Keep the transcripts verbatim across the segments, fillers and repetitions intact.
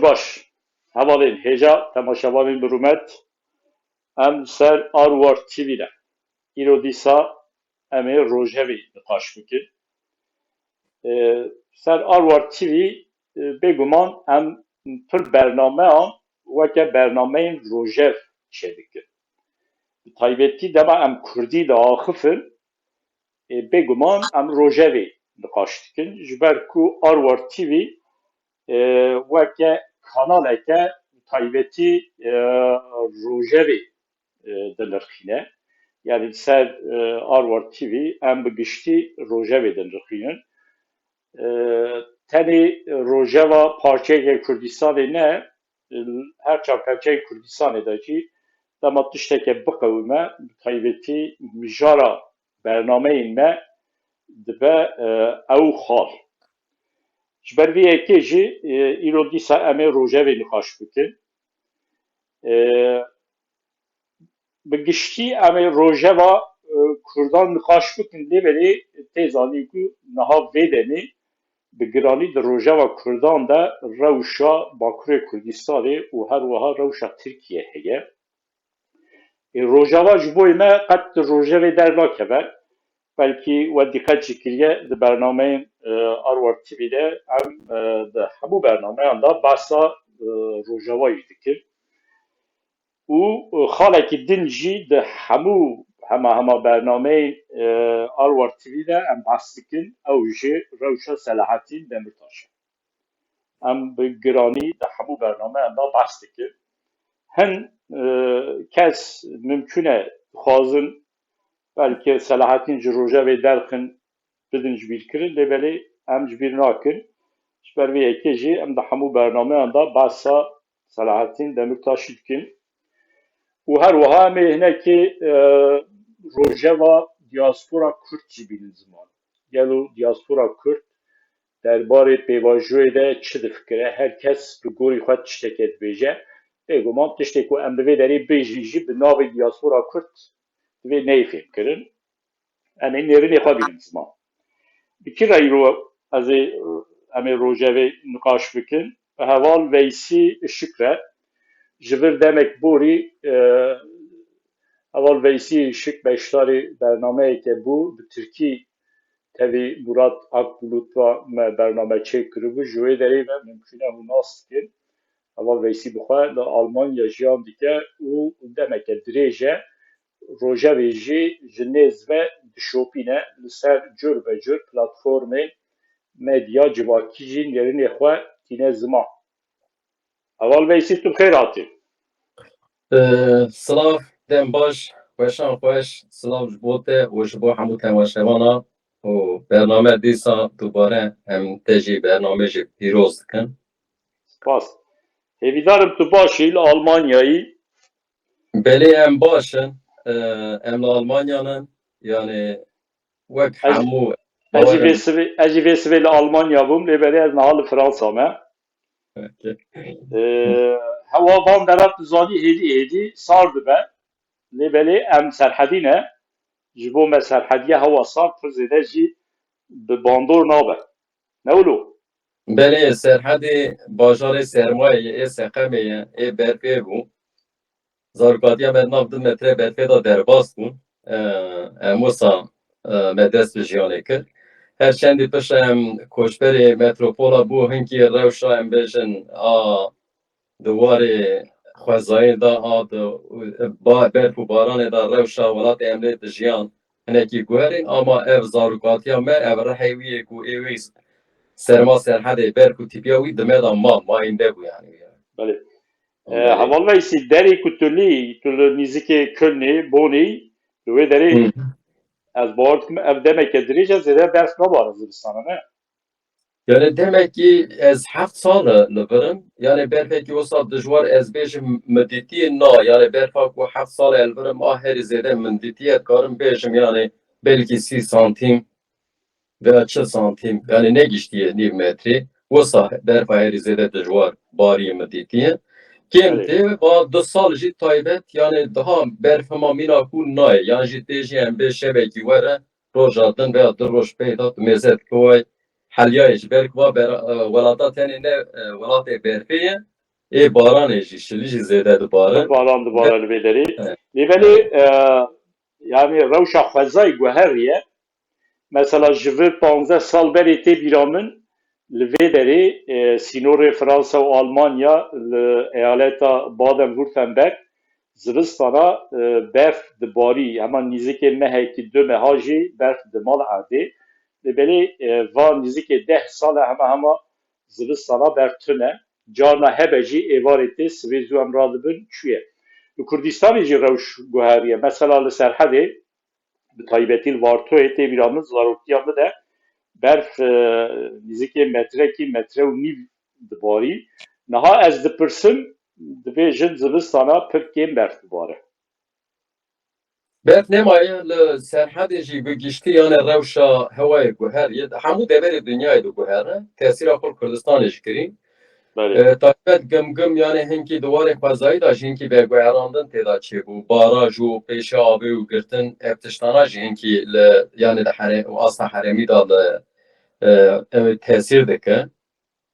Baş, hevalên hêja temaşevanên bi rûmet, em ser Arwar T V ne. Îro dîsa em ê rojevê niqaş bikin. Ee, ser Arwar T V, e, bêguman em pir bernameyan weke bernameyên rojev çêdikin. Bi taybetî dema em kurdî diaxifin, e, bêguman em rojevê niqaş dikin. Ji ber ku Arwar T V, e, weke kanaleke taybetî, e, rojevê, e, dinirxîne. Yani li ser, e, Arwar T V em bi giştî rojevê dinirxînin. E, tenê rojeva parçeyeke Kurdistanê ne, her çar parçeyên Kurdistanê de jî dema tişteke biqewime, bi taybetî mijara bernameyên me dibe, e, ew xal. Ji ber vê yekê jî, e, îro dîsa em ê rojevê niqaş bikin. E, bi giştî em ê rojeva, e, Kurdan niqaş bikin, lê belê tê zanîn ku niha vê demê bi giranî di rojeva Kurdan de rewşa Bakurê Kurdistanê û her wiha rewşa Tirkiye heye. Ê, rojeva ji bo me qet di rojevê dernakeve. Belkî we dîqet jî kiriye di bernameyên, e, Arwar T V de em, e, di hemû bernameyan de behsa, e, rojeva jî dikin. Û, e, xalekî din jî di hemû hema hema bernameyên, e, Arwar T V de em behs dikin, ew jî rewşa Selahattin Demirtaş e. Em bi giranî di hemû bernameyan de behs dikin. Hin, e, kes mimkun e dixwazin belkî Selahattin ji rojevê derxin, bidin ji bîr kirin, lê belê em ji bîr nakin. Ji ber vê yekê jî em di hemû bernameyan de behsa Selahattin Demirtaşî dikin. Û her wiha em ê hinekî, e, rojeva diaspora Kurd jî bînin ziman. Gelo diaspora Kurd derbarê pêvajoyê de çi difikire? Her kes bi gorî xwe tişteke dibêje. Bêguman tiştê ku em bi vê derê bêjin jî bi navê diaspora Kurd divê neyê fêhmkirin. Em ê nêrînê xwe bînin ziman. Bi kî re îro ez ê, em ê rojevê niqaş bikin? Bi heval Veysî Işik re. Ji vir demek borî, e, heval Veysî Işik beşdarî bernameyeke bû, bi tirkî tevî Murat Akbulut ve me bername çêkiribû. Ji wê derê ve mimkun e hûn nas dikin. Heval Veysî bi xwe li Almanya jiyan dike û demeke dirêj e rojevê jî ji nêz ve dişopîne, li ser cur be cur platformên medya civakî jî nêrînê xwe tîne ziman. Heval Veysî, tu bi xêr hatî. Ee, silav, dem baş, xweşan xweş, silav ji bo te û ji bo hemû temaşevana û bername dîsa dubare em te jî bernamê jî pîroz dikin. Spas. Hêvîdar im tu baş î, li Almanyayî. Belê, em baş in. Ee, em li Almanya ne. Yani wek Ez, hemû ez jî vê sivê, ez jî vê sivê li Almanya bûm, lê belê ez niha li Fransa me. Ee, hewa van dera tu zanî hêdî hêdî sar dibe. Lê belê em serhedî ne. Ji bo me serhediye hewa sar pir zêde jî bi bandor nabe. Ne wilo? Belê, Serhedê bajarê sermayê ye, ê seqemê ye, ê berfê bû. Zarokatiya me di nav du metre berfê de derbas bû. Em wisa, e, me dest bi jiyanê kir. Her çendî piştre em koçberê metropola bû, hinkî rewşa em bêjin a di warê xwezayê de a di ba-, berf û baranê de rewşa welatê em lê dijiyan hinekî guherîn, ama ev zarokatiya me, ev rihê wî yê ku ê wî serma Serhedê berf û tîpiya wî di me de ma, mayînde bû yani. Belê. E, Belê. Heval Veysî, derê ku tu lî, tu li nîzikê Kölnê, Bonê, li wê derê Hı. ez bawer dikim ev demeke dirêj e, zêde berf nabare zivistana, ne? Yani demekî ez heft sal e li vir im. Yani berfekî wisa dijwar ez bêjim min dîtiye na. Yani berfa ku heft sal e li vir im a herî zêde min dîtiye, dikarim bêjim yani belkî sî santîm veya çil santîm. Yani negiştiye nîv metrê. Wisa berfa herî zêde dijwar barî min dîtiye. Kêm Belê. tê, ba du sal jî taybet, yani daha berf hema mîna ku nayê. Yan jî tê jî em bê şevekî were, roja din veya du roj pey de tu mêze dikeway heliyayê ji ber ku va bera-, e, welata tenê ne, e, welatê berfê ye. Ê baranê jî, şilî jî zêde dibare. Baran dibare li vê derê. Evet. Lê belê, e, yani rewşa xwezayê guheriye. Mesela ji vir panzdeh sal berê tê bîra min, li vê derê, e, sînorê Fransa û Almanya li eyaleta Baden-Württemberg zivistana, e, berf dibarî, hema nîzikê mehekî du meha jî berf dimal erdê. Lê belê, e, va nîzikê deh sal e hema hema zivistana berf tune. Carna hebe jî êvarê tê, sibê zû em radibin çûye. Li Kurdistanê jî rewş guheriye. Mesela li Serhedê, bi taybetî li Vartoyê tê bîra min, zaroktiya min de berf, e, nîzikê metrekî, metre û nîv dibarî. Niha ez dipirsim, dibêjin zivistana pir kêm berf dibare. Berf nemaye li Serhedê jî bi giştî, yani rewşa hewayê guher ye. Hemû deverê dinyayê diguhere. Tesîra xwe li Kurdistanê jî kirî. Belê. E, taybet Gimgim, yani hinkî di warê xwezayî de jî hinkî veguherandin tê de çêbû. Baraj û pêşe avê û girtin, ev tiştana jî hinkî li, yani di here-, asta herêmî de li, e, ew tesîr dike.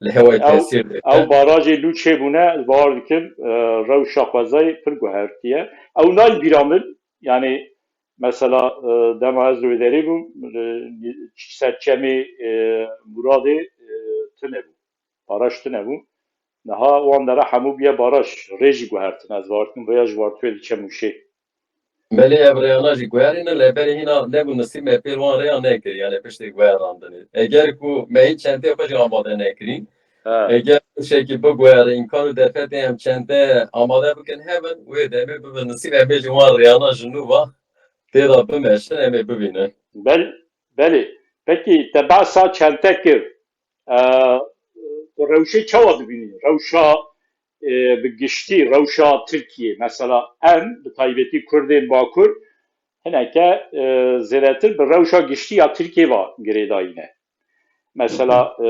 Li hewayê Ew, tesîr dike. Ew barajê lû çêbûne, ez bawer dikim, e, rewşa xwezayê pir guhertiye. Ew nayê bîra min, yani mesela, e, dema ez li wê derê bûm, e, ser çemê, e, Muradê, e, tune bû. Baraj tune bû. Niha wan dera hemû bûye baraj. Rê jî guhertin. Ez bawer dikim vêya ji Vartoyê diçe Mûşê. Belê ev rêyana jî guherîne, lê berê hîna nebû nisîb me pêl wan rêya nekir, yani piştê guherandinê. Eger ku me hîç çenteyê xwe jî amade nekirîn, Ha. eger tiştekî biguhere, îmkan û derfetê em çente amade bikin hebin, wê demê bibe nisîb em bêjin wan rêyana ji nû ve tê de bimeşin, em ê bibînin. Bel-, belê. Pekî te behsa çente kir. E, tu rewşê çawa dibînî? Rewşa, e, bi giştî, rewşa Tirkiyê. Mesela em, bi taybetî Kurdên Bakur, hineke, e, zêdetir bi rewşa giştî ya Tirkiyê ve girêdayî ne. Mesela, e,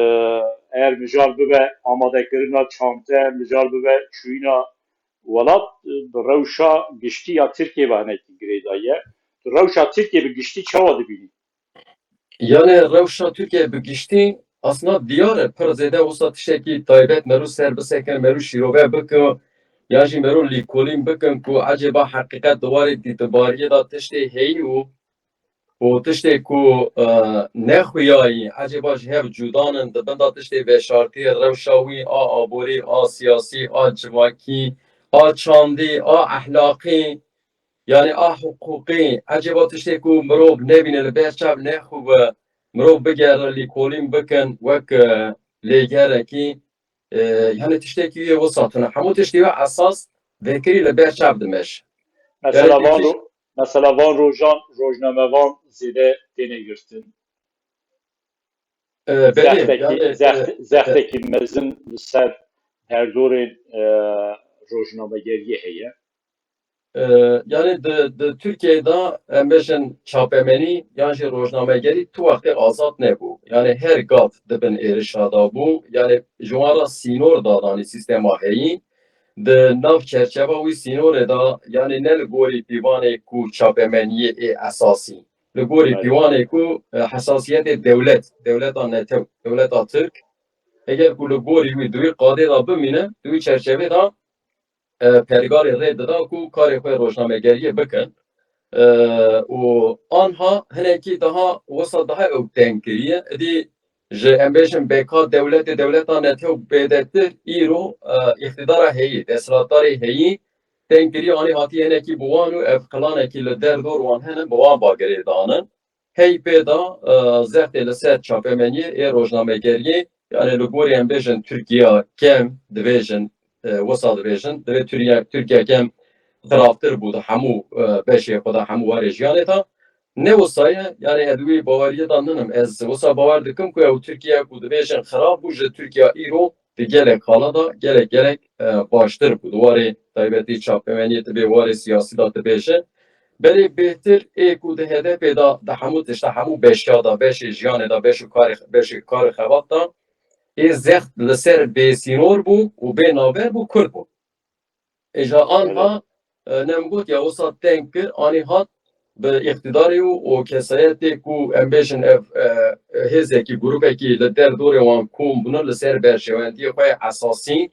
eger mijar bibe amadekirina çante, mijar bibe çûyîna welat, e, bi rewşa giştî ya Tirkiyê ve hinekî girêdayî ye. Tu rewşa Tirkiyê bi giştî çawa dibînî? Yani rewşa Tirkiye bi giştî aslında diyar e, pir zêde wisa tiştekî taybet merû ser bisekin, merû şîrove bikin, yan jî merû lîkolîn bikin ku ecêba heqîqet di warê dîtibariyê de tiştê heyî û, û tiştê ku, e, nexuyayî, ecêba ji hev cudan in, di bin de tiştê veşartiyê, rewşa wî a aborî, a siyasî, a civakî, a çandî, a ehlaqî, yani a hiqûqî, ecêba tiştê ku mirov nebîne, li ber çav nexuve, mirov bigere lîkolîn bikin wek, e, lêgerekî, e, yani tiştekî wê wisa tune. Hemû tiştê wê esas vekirî li ber çav dimeş. Mesela Yani van tişt- ro-, mesela van rojan rojnamevan zêde têne girtin. E, belê, Zextekî, yani, zext-, e, zextekî mezin li ser derdorên, e, rojnamegeriyê heye. E, yani di, di Tirkiyeyê de em bêjin çapemenî yan jî rojnamegerî tu wextê azad nebû. Yani her gav di bin êrişa de bû. Yani ji wan re sînor dadanî sîstema heyî. Di nav çerçeva wî sînorê de, yani ne li gorî pîvanê ku çapemeniyê ê esasî. Li gorî Belê. pîvanê ku, e, hesasiyetê dewlet, dewleta netew, dewleta Tirk, eger ku li gorî wî di wî qadê de bimîne, di wî çerçevê de, e, pergalê rê dida ku karê xwe rojnamegeriyê bikin. E, û anha hinekî daha wisa daha ew teng kiriye. Îdî ji, em bêjin, beka dewletê, dewleta netew bêdetir îro, e, îqtîdara heyî, desthilatdarê heyî teng kiriye, anî hatiye hinekî bi wan û ev qilanekî li derdor wan hene, bi wan bagirê danin. Hey pê da, e, zextê li ser çapemeniyê ê rojnamegeriyê, yani li gorî em bêjin Tirkiya kem, dibêjin, e, wisa dibêjin, divê Tirya-, Tirkiya kem xirabtir bû di hemû, e, beşê xwe de, hemû warê jiyanê de. Ne wisa ye, yani ez wî baweriyê de ninim. Ez wisa bawer dikim ku ew Tirkiye ku dibêjin xirab bû, ji Tirkiya îro di gelek xala de gelek, gelek, e, baştir bû. Di warê taybetî çapemeniyê dibê, warê siyasî de dibêje. Belê bêhtir ê ku di H D P de, di hemû tişta, hemû beşa de, beşê jiyanê de, beş û karê, beşê kar û xebat de ê zext li ser bêsînor bû û bê navber bû, Kurd bû. Îja anha, e, nem got ya wisa teng kir, anî hat bi îqtîdarê û, û kesayetê ku em bêjin ev, e, hêzekî, grûpekî li derdorê wan kom bûne li ser berjewendiyê xwe yê esasî,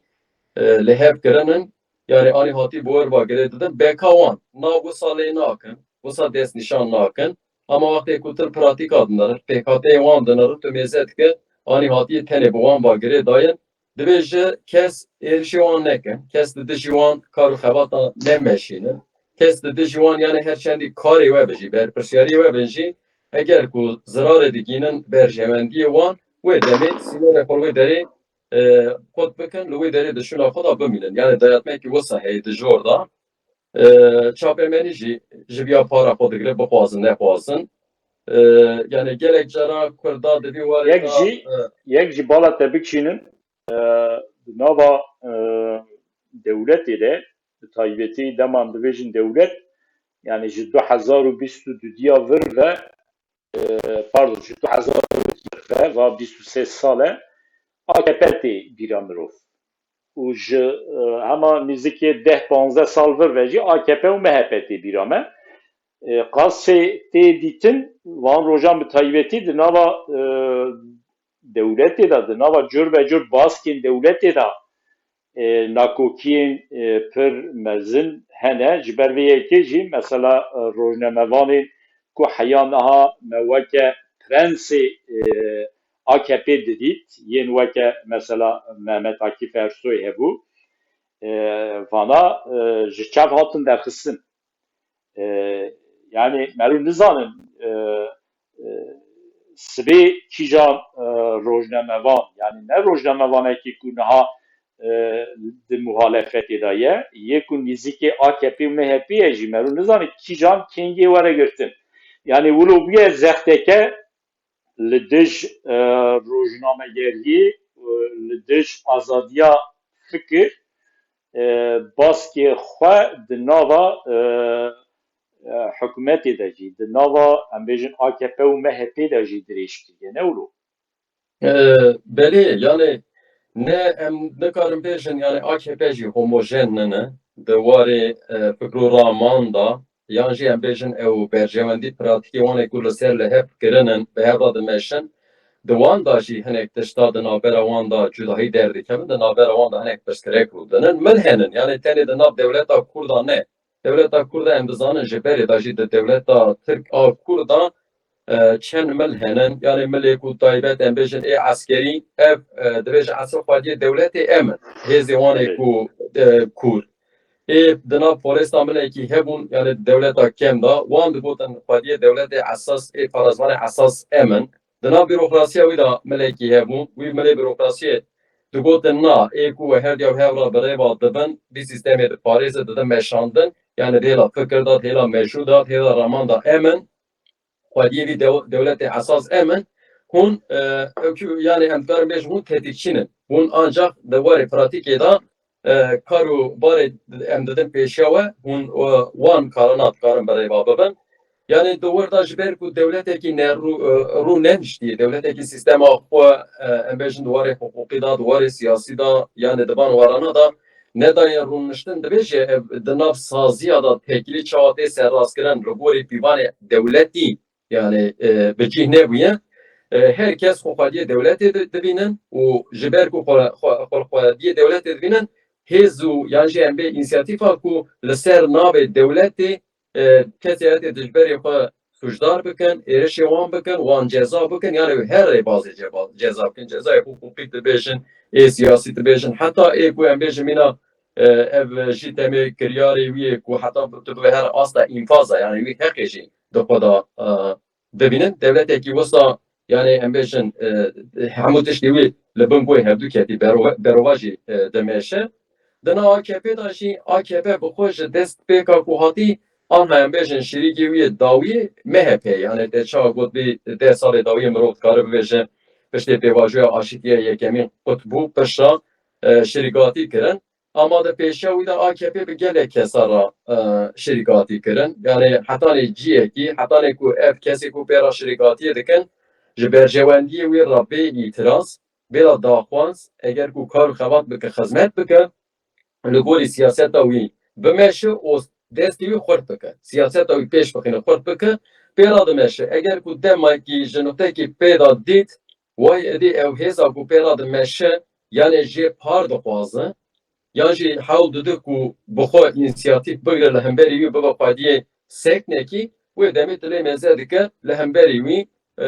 e, li hev kirinin, yani anî hatî bi wer ve girê didin, beka wan na wisa lê nakin, wisa destnîşan nakin. Ama wextê ku tu pratîka dinirir, pêkhateyê wan dinirir, tu mêze dike, anî hatî tenê bi wan ve girê dayin. Divê ji kes êrişê wan nekin, kes di dijî wan kar û xebata nemeşînin, kes di dijî wan, yani her çendî karê we bijî, berpirsiyariyê we bin jî, eger ku zirarê digînin berjewendiyê wan, wê demê sînorê xwe li wê derê, e, qut bikin, li wê derê di şûna xwe de bimînin. Yani dayatmekî wisa heye di jor de. E, çapemenî jî ji viya para xwe digire, bixwazin, nexwazin. E, yani gelek cara Kurda di vî warê Yek de, jî, e, yek jî bala te bikişînin, e, di nava, e, dewletê de, bi taybetî dema em dibêjin dewlet, yani ji du hezar û bîst û dudiya vir ve, e, pardon, ji du hezar û bîst ve, va bîst û sê sal e, A K P tê bîra mirov. Û ji, e, hema nêzîkê deh panzdeh sal vir ve jî A K P û M H P tê bîra me. E, qasê tê dîtin, van rojan bi taybetî di nava, e, dewletê de, di nava cur be cur baskên dewletê de, e, nakokiyên, e, pir mezin hene. Ji ber vê yekê jî, mesela, e, rojnamevanên ku heya niha me weke prensê, e, A K P didît, yên weke, mesela, Mehmet Akif Ersoy hebû, e, vana, e, ji çav hatin derxistin. E, yani, merû nizanin, e, e, sibê kîjan, e, rojnamevan, yani ne rojnamevanekî ku niha, e, di muhalefetê de ye, yê ku nêzîkê A K P û M H P ye jî, merû nizanin kîjan kengê were girtin. Yani, wilo bûye zexteke li dij, e, rojnamegeriyê, e, li dij azadiya fikir, e, baskê xwe di nava, e, e, hikûmetê de jî, di nava, em bêjin, A K P û M H P de jî dirêj kiriye, ne wilo? E, belê, yani ne em nikarin bêjin, yani A K P jî homojen nine, di warê, e, fikr û raman de, yan jî em bêjin ew berjewendî pratîkê wan ê ku li ser li hev kirinin, bi hev re dimeşin, di wan de jî hinek tişta di navbera wan de cudahî derdikevin, di navbera wan de hinek pirsgirêk rûdinin. Mil henin, yani tenê di nav dewleta Kurda ne. Dewleta Kurda em dizanin ji berê de jî di dewleta Tirk a Kurda, e, çend mil henin, yani milê ku taybet em bêjin ê eskerî, ev, e, divê ji esir xwediyê dewletê em in. Hêzê wan ê ku, e, Kurd. Ê di nav polês de milekî hebûn, yani dewleta kem de, wan digotin xwediyê dewletê esas, ê parêzvanê esas em in. Di nav bîrokrasiya wî de milekî hebûn, wî milê bîrokrasiyê digotin na, ê ku we her diya bi hev re bi rê ve dibin, vî sîstemê diparêzin, didin meşandin, yani di hêla fikir de, di hêla meşrû de, di hêla raman de em in. Xwediyê vî dew-, dewletê esas em in. Hûn, e, ew kî, yani em dikarin bêjin hûn tetikçî nin. Hûn ancak di warê pratîkê de, e, kar û barê em didin pêşiya we, hûn, e, wan karana dikarin bi rê ve bibin. Yani di wir de ji ber ku dewletekî ne rû, e, rû neniştiye, dewletekî sîstema xwe, e, em bêjin di warê hiqûqî de, di warê siyasî de, yani di van warana de nedaye rûniştin, dibêje ev di nav saziya de tekîlî çawa tê serrastkirin li gorî pîvanê dewletî, yani, e, bi cih nebûye. E, her kes xwe xwediyê dewletê di-, dibînin û ji ber ku xwe, xwe, xwe xwediyê dewletê dibînin, hêz û yan jî em bê însiyatîfa ku li ser navê dewletê, e, kesê etê dijberê xwe sûcdar bikin, êrişê wan bikin, wan ceza bikin, yani her rêbazê ceba-, ceza bikin. Cezayê hiqûqî dibêjin, ê siyasî dibêjin, heta ê ku em bêjin mîna, e, ev jî temê kiryarê wî yê ku heta tu bibe her asta înfaza, yani wî heqê jî di xwe de, e, dibînin. Dewletekî wisa, yani em bêjin, e, hemû tiştê wî li bin guhê hevdû ketî, berova-, berovajî, e, dimeşe. Di nav A K P de jî A K P bi xwe ji destpêka ku hatî, anha em bêjin şirîkê wî yê dawî M H P, yani te çawa got vî deh salê dawî mirov dikare bibêje piştê pêvajoya aşîtiya yekemîn qut bû, piştre, e, şirîkatî kirin. Ama di pêşiya wî de A K P bi gelek kesa re, e, şirîkatî kirin. Yani hetanê ciyekî, hetanê ku ev kesê ku pê re şirîkatiyê dikin, ji berjewendiyê wî re bê îtiraz, bê re daxwaz, eger ku kar û xebat bike, xizmet bike, li gorî siyaseta wî bimeşe û destê wî xurt bike. Siyaseta wî pêş bixîne, xurt bike, pê re dimeşe. Eger ku demekî ji nuqtekî pê de dît, way êdî ew hêza ku pê re dimeşe, yanê jê par dixwaze, yan jî hewl dide ku bi xwe însiyatîf bigire li hemberî wî bibe xwediyê seknekî, wê demê tu lê mêze dike li hemberî wî, e,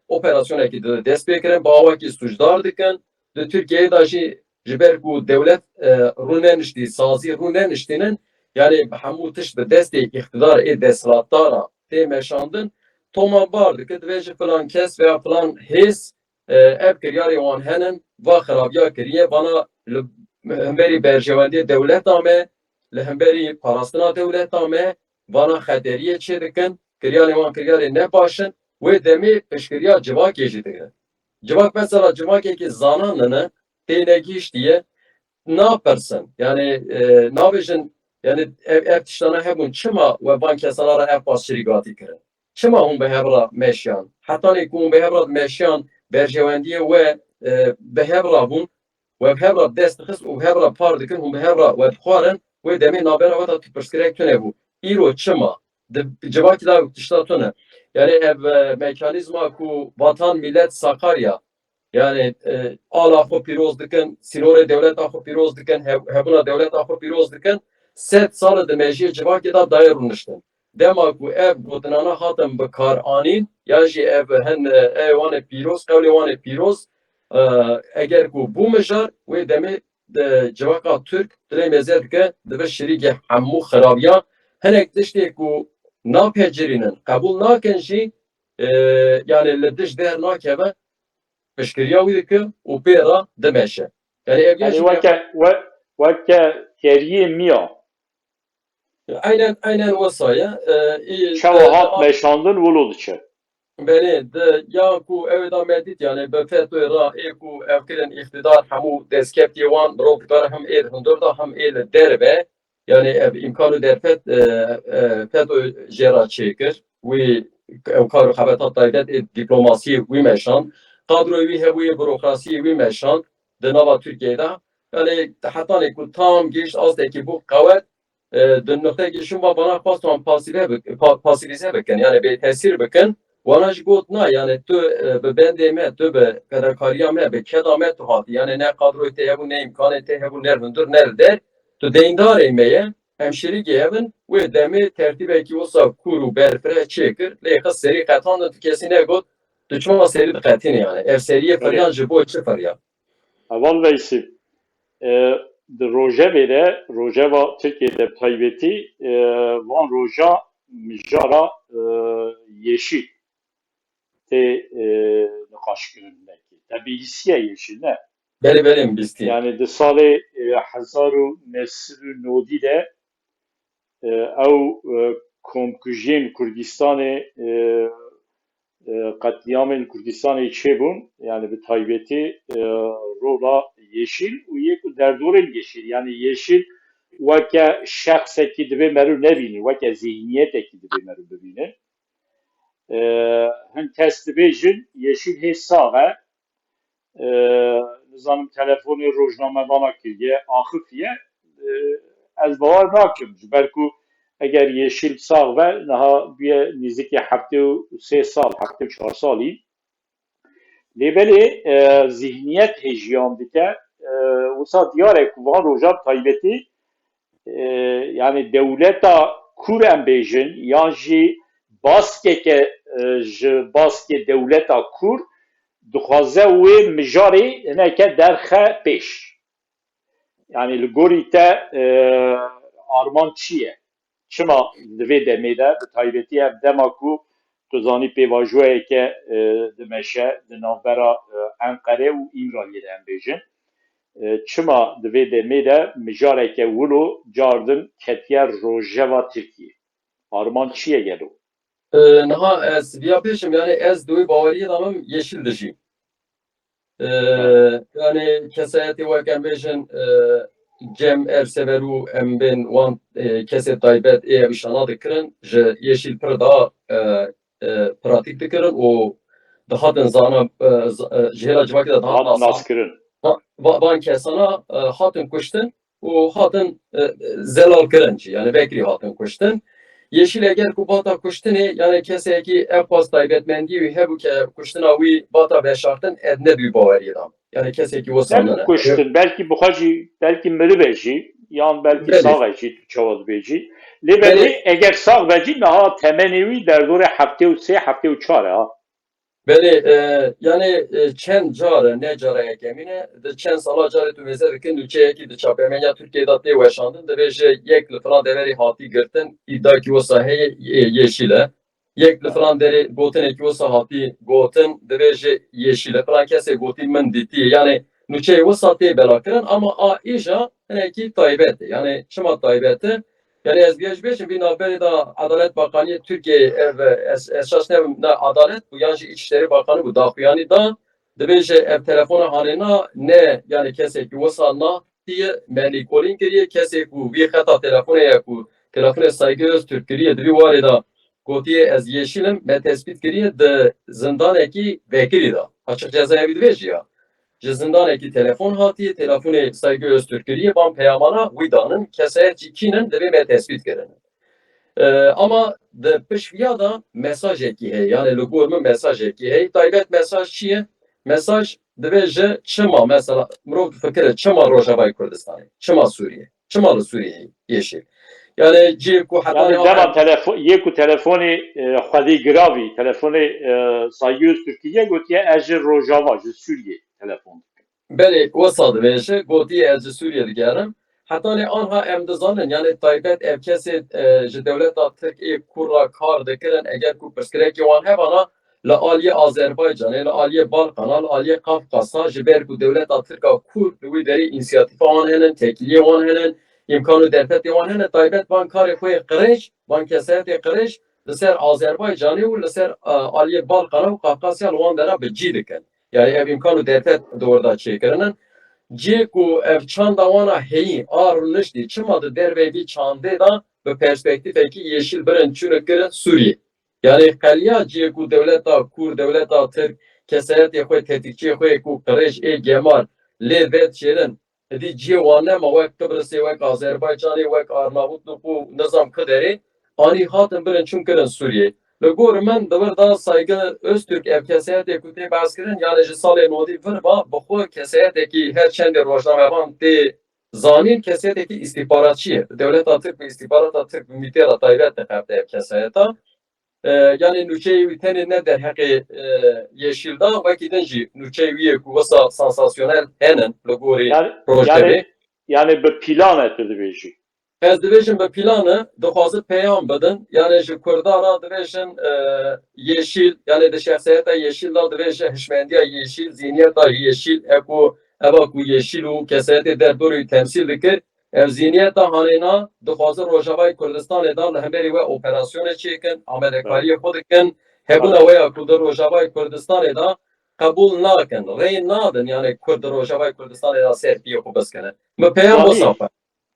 operasyonekî dide dest pê kirin, bi awakî sûcdar dikin. Di Tirkiyeyê de jî ji ber ku dewlet, e, rû neniştî, sazî rû neniştînin, yanî bi hemû tişt bi destê îqtidar ê desthilatdara tê meşandin, toman bar dike, divê ji filan kes veya filan hêz, e, ev kiryarê wan henin, va xirabiya kiriye, vana li hemberî berjewendiyê dewleta me, li hemberî parastina dewleta me, vana xeteriyê çê dikin, kiryarê wan kiryarê ne baş in, wê demê piştgiriya civakê jî digirin. Civak mesela civakekî zanan nine, tê negihiştiye, napirsin. Yani, e, nabêjin, yani ev, ev tiştana hebûn, çima we van kesana re ev pas şirîgatî kirin? Çima hûn bi hev re meşiyan? Hetanê ku hûn bi hev re meşiyan, berjewendiyê we, e, bi hev re bûn, we bi hev re dest dixist û bi hev re par dikin, hûn bi hev re we dixwarin, wê demê navbera we de tu pirsgirêk tune bû. Îro çima? Di civakî de tişta tune. Yani ev, e, mekanîzma ku vatan millet Sakarya, yani, e, ala xwe pîroz dikin, sînorê dewleta xwe pîroz dikin, hev-, hebûna dewleta xwe pîroz dikin, sed sal e di mejiyê civakê de dayê rûniştin. Dema ku ev gotinana hatin bi kar anîn, ya jî ev hin, e, ê wan ê pîroz, qewlê wan ê pîroz, e, eger ku bû mijar, wê demê di civaka Tirk dilê mêze dike, dibe şirîkê hemû xirabiyan. Hinek tiştê ku napecirînin, qebûl nakin jî, e, yani li dij der nakeve, piştgiriya wî dike û pê re dimeşe. Yani ev ya Yanî jî weke, we-, weke keriyê miya. Aynen, aynen wesa ye. E, î, Çawa e, hat a- meşandin, wilo diçe. Belê, di, ya ku ew ê da me dît, yani bi fetoyê ra ê ku ev kirin îqtidar, hemû destkeftiyê wan, mirov dikare hem ê li hundir da, hem ê li derve. Yani ev îmkan û derfet, e, e, feto jê ra çêkir. Wî ew kar û xebata taybet ê diplomasiyê wî meşand. Kadroyê wî hebûyê, burokrasiyê wî meşand di nava Tirkiyeyê de. Yani hetanê ku tam gihişt astekî bû qewet, e, di nuqtekî şûn va vana xwest wan pasîve bik-, pa-, pasîvîze bikin, yani bê tesîr bikin. Wana jî got, na, yani tu, e, bi bendê me, tu bi fedakariya me, bi keda me tu hatî. Yani ne kadroyê te hebû, ne îmkanê te hebû, ne li hundir, ne li der. Tu deyndarê me ye, em şirîkê hev in, wê demê tertîbekî wisa kûr û berfireh çêkir, lê xist serî qetandin, tu kesî negot, tu çima serî diqetînî yani? Ev seriyê Belê. firiyan ji bo çi firiya? Heval Veysî, e, di rojevê de, rojeva Tirkiyê de bi taybetî, e, van roja mijara, e, Yeşîl tê, e, niqaşkirin nekê. Te bihîstiye Yeşîl, ne? Belê, belê, min bihîstiye. Yani di salê, e, hezar û neh sed û nodî de, e, ew, e, komkujiyên Kurdistanê, e, e, qetlîamên Kurdistanê çêbûn, yani bi taybetî, e, rola Yeşîl û yê ku derdorên Yeşîl, yani Yeşîl weke şexsekî divê meriv nebînî, weke zîhniyetekî divê meriv bibîne. E, hin kes dibêjin, Yeşîl hê sax e, e, nizanim telefonê rojnamevana kiriye, axifiye, e, ez bawer nakim. Ji ber ku eger Yeşîl sax be, niha bûye nêzîkî heftê û sê sal, heftê û çar salî. Lê belê, e, zîhniyet hêjiyan dike, e, wisa diyar e ku van roja taybetî, e, yani dewleta kûr em bêjin, yan jî baskeke, e, ji baskê dewleta kûr dixwaze wê mijarê hineke derxe pêş. Yani li gorî te, e, armanc çi ye? Çima di vê demê de, bi taybetî ev dema ku tu zanî pêvajoyeke, e, dimeşe di navbera, e, Enqere û Îmraliyê de em bêjin, e, çima di vê demê de mijareke wilo cardin ketiye rojeva Tirkiyê? Armanc çi ye gelo? E, niha ez viya bêjim, yani ez di wê baweriyê de me, Yeşîl dijî. E, yani kesayetê wek em bêjin, e, Cem Ersever û em bên wan, e, kesê taybet ê ev îşana dikirin, ji Yeşîl pir daha, e, e, pratîk dikirin û dihatin zana, e, z-, e, ji hêla civakê de daha Hat nas, nas kirin. Ha, va-, van kesana, e, hatin kuştin û hatin, e, zelal kirin jî, yani vekirî hatin kuştin. Yeşîl eger ku bata kuştinê, yani kesekî ev qas taybetmendî wî hebû ke kuştina wî bata veşartin, ez ne di wî baweriyê de me. Yani kesekî wisa ne? Ne kuştin, belkî bi xwe jî, belkî miribe jî, yan belkî sax e jî, tu çawa dibêjî. Lê belê eger sax be jî, niha temenê wî derdorê heftê û sê, heftê û çar e ha. Belê, e, yani e, çend car e, ne cara yekemîn e, di çend sala carê tu mêze dikin, nûçeyekî di çapemeniya Tirkiyeyê de tê weşandin, dibêje yek li filan deverê hatî girtin, îdakî wisa heye, yê, yeşîl e. Yek li filan derê gotinekî wisa hatî gotin, dibêje yeşîl e. Filan kesê gotî min dîtiye. Yani nûçeyê wisa tê belakirin ama a îja hinekî taybet e. Yani çima taybet e? Yani ez bêj bêjim vî navberê de Edalet Bakaniyê Tirkiyeyê ev ez, ez şaş nebim ne Edalet bû yan jî Îçişlerî Bakanî bû daxuyanî da dibêje ev telefona hanêna ne yani kesekî wisa na tiye me lîkolîn kiriye kesê ku vî xeta telefonê ye ku telefonê Saygı Öztürk kiriye di vî warê de gotiye ez yeşîl im me tespît kiriye di zindanekî vekirî de açık cezayevî dibêjî ya. Ji zindanekî telefon hatiye, telefonê Saygı Öztürk kiriye, van peyamana wî danin, kesayet jî kînin, divê me tespît kirinin. E, ama di pişt viya de mesajekî heye, yani li gor min mesajekî heye. Taybet mesaj çi ye? Mesaj divê ji çima, mesela mirov difikire çima Rojavayê Kurdistanê, çima Sûriyê, çima li Sûriyê yeşîl? Yani cihê ku hetanî Yani dema telefo yê ku telefonê e, xwedî giravî, telefonê e, Saygı Öztürk'î ye gotiye ez ji Rojava, ji Sûriyê telefon dikim. Belê, wisa dibêje, gotiye ez ji Sûriyê digerim. Hetanê anha em dizanin, yani taybet ev kesê e, ji dewleta Tirk ê ku ra kar dikirin, eger ku pirsgirêkê wan hebana, li aliyê Azerbaycanê, li aliyê Balkana, li aliyê Kafkasa, ji ber ku dewleta Tirk a ku li wî derê însiyatîfa wan henin, tekîliyê wan henin, îmkan û derfetê wan henin, taybet van karê xwe yê qirêj, van kesayetê qirêj li ser Azerbaycanê û li ser e, aliyê Balkana û Kafkasya li wan dera bi cî dikin. Yani ev îmkan û derfet di wir de çêkirinin. Cihê ku ev çanda wan a heyî, a rûniştî, çima di derveyî vî çandê de bi perspektîfekî yeşîl birin çûne kirin Sûriyê? Yani qeliya cihê ku dewleta Kûr, dewleta Tirk, kesayetê xwe, tetikçiyê xwe yê ku qirêj ê gemar lê vedişêrin, Êdî cihê wan nema wek Qibrisê, wek Azerbaycanê, wek Arnavutluk û nizam ku derê anî hatin birin çûn kirin Sûriyê. Li gor min di wir de Saygı Öztürk ev kesayetê ku tê behs kirin, yani ji salê nodî vir ba bi xwe kesayetekî her çendê rojnamevan tê zanîn, kesayetekî îstîhbaratçî ye. Dewleta Tirk bi îstîhbarata Tirk bi mîtê re taybet dixebite ev kesayeta. E, yani nûçeyê wî tenê ne derheqê e, Yeşîl da, wekî din jî nûçeyê wî yê ku wisa sansasyonel henin li gorî Yani, Rojevê. yani, yani bi plan e tu dibêjî. Ez dibêjim bi plan e, dixwazin peyam bidin. Yani ji Kurda ra dibêjin e, Yeşîl, yani di şexsiyeta Yeşîl da dibêje hişmendiya Yeşîl, zihniyeta Yeşîl, e ku eva ku Yeşîl û kesayetê derdorê wî temsîl dikir, Ev zîniyeta hanêna dixwazin Rojavayê Kurdistanê de li hemberî we operasyonê çêkin, amadekariyê xwe dikin, hebûna we ya ku di Rojavayê Kurdistanê de qebûl nakin, rê nadin, yanê Kurd di Rojavayê Kurdistanê de ser piyê xwe biskine. Min peyam wisa xwe.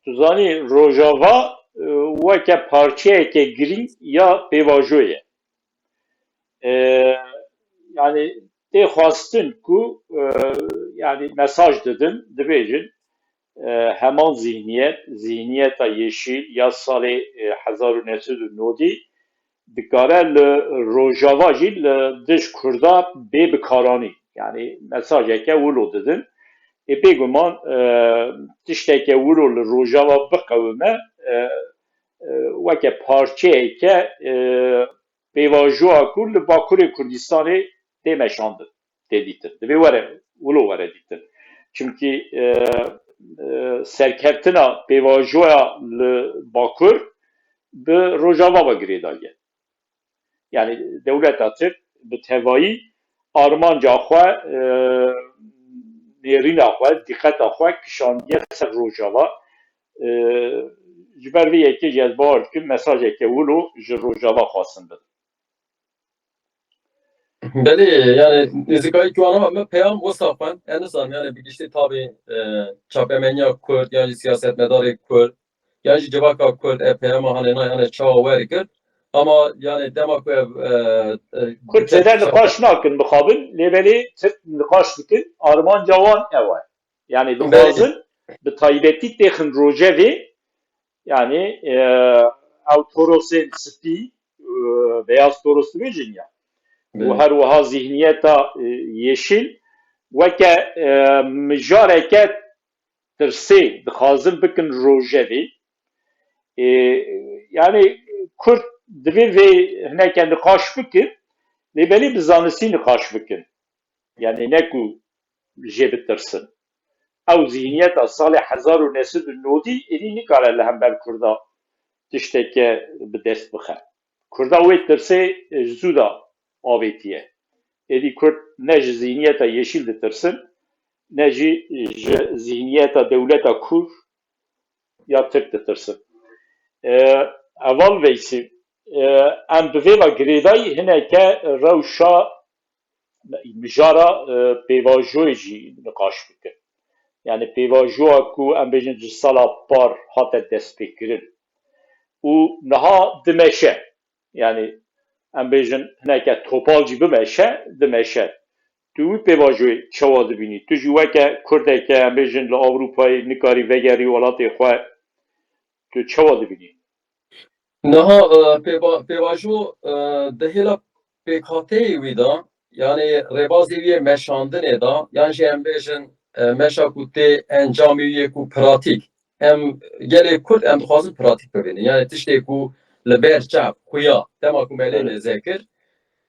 Tu zanî Rojava e, weke parçeyeke girîng ya pêvajoyê ye. E, yanî tê xwestin ku e, yanî mesaj didin, dibêjin e, heman zîhniyet, zîhniyeta yeşîl ya salê e, hezar û neh sed û nodî dikare li Rojava jî li dij Kurda bê bikaranî. Yanî mesajeke wilo didin. Ê bêguman e, tişteke wilo li Rojava biqewime e, e, weke parçeyeke e, pêvajoya ku li Bakurê Kurdistanê tê meşandin, tê dîtin. Divê were, wilo were dîtin. Çimkî e, e, serkeftina pêvajoya li Bakur bi Rojava ve girêdayî ye. Yanî dewleta Tirk bi tevayî armanca xwe, e, nêrîna xwe, dîqeta xwe kişandiye ser Rojava. E, ji ber vê yekê jî ez bawer dikim mesajeke wilo ji Rojava xwestin bidin. Belê, yani nêzîkayî kiwana me peyam wisa xwend. Ez nizanim yani bi giştî tabî e, çapemeniya Kurd yan jî siyasetmedarê Kurd yan jî civaka Kurd ev peyama hanêna yani çawa wergirt. Ama yani dema ku ev e, e, Kurd zêde niqaş nakin mixabin, lê belê Tirk niqaş dikin, armanca wan ew e. Yani dixwazin bi taybetî têxin rojevê, yani e, ew torosên spî, e, beyaz toros dibêjin ya. Û her wiha zîhniyeta e, yeşîl weke, e, mijareke tirsê dixwazin bikin rojevê. E, yani Kurd divê vê hineke niqaş bikin, lê belê bi zanistî niqaş bikin. Yani ne ku jê bitirsin. Ew zihniyeta salê hezar û neh sed û nodî êdî nikare li hember Kurda tişteke bi dest bixe. Kurda wê tirsê ji zû de avêtiye. Êdî Kurd ne ji zihniyeta Yeşîl ditirsin, ne jî ji zihniyeta dewleta Kur ya Tirk ditirsin. E, Heval Veysî, e, em bi vê ve girêdayî hineke rewşa mijara, e, pêvajoyê jî niqaş bikin. Yani pêvajoya ku em bêjin ji sala par hate destpêkirin û niha dimeşe. Yani em bêjin hineke topal jî bimeşe, dimeşe. Tu wî pêvajoyê çawa dibînî? Tu jî weke Kurdeke, em bêjin, li Ewropayê nikarî vegerî welatê xwe, tu çawa dibînî? Niha, e, pêva-, pêvajo, e, di hêla pêkhateyê wî de, yani rêbazê wî yê meşandinê de, yan jî em bêjin, e, meşa ku tê encamê wî yê ku pratîk, em gelê Kurd em dixwazin pratîk bibînin. Yani tiştê ku li ber çav, xuya, dema ku me lê Evet. mêze kir,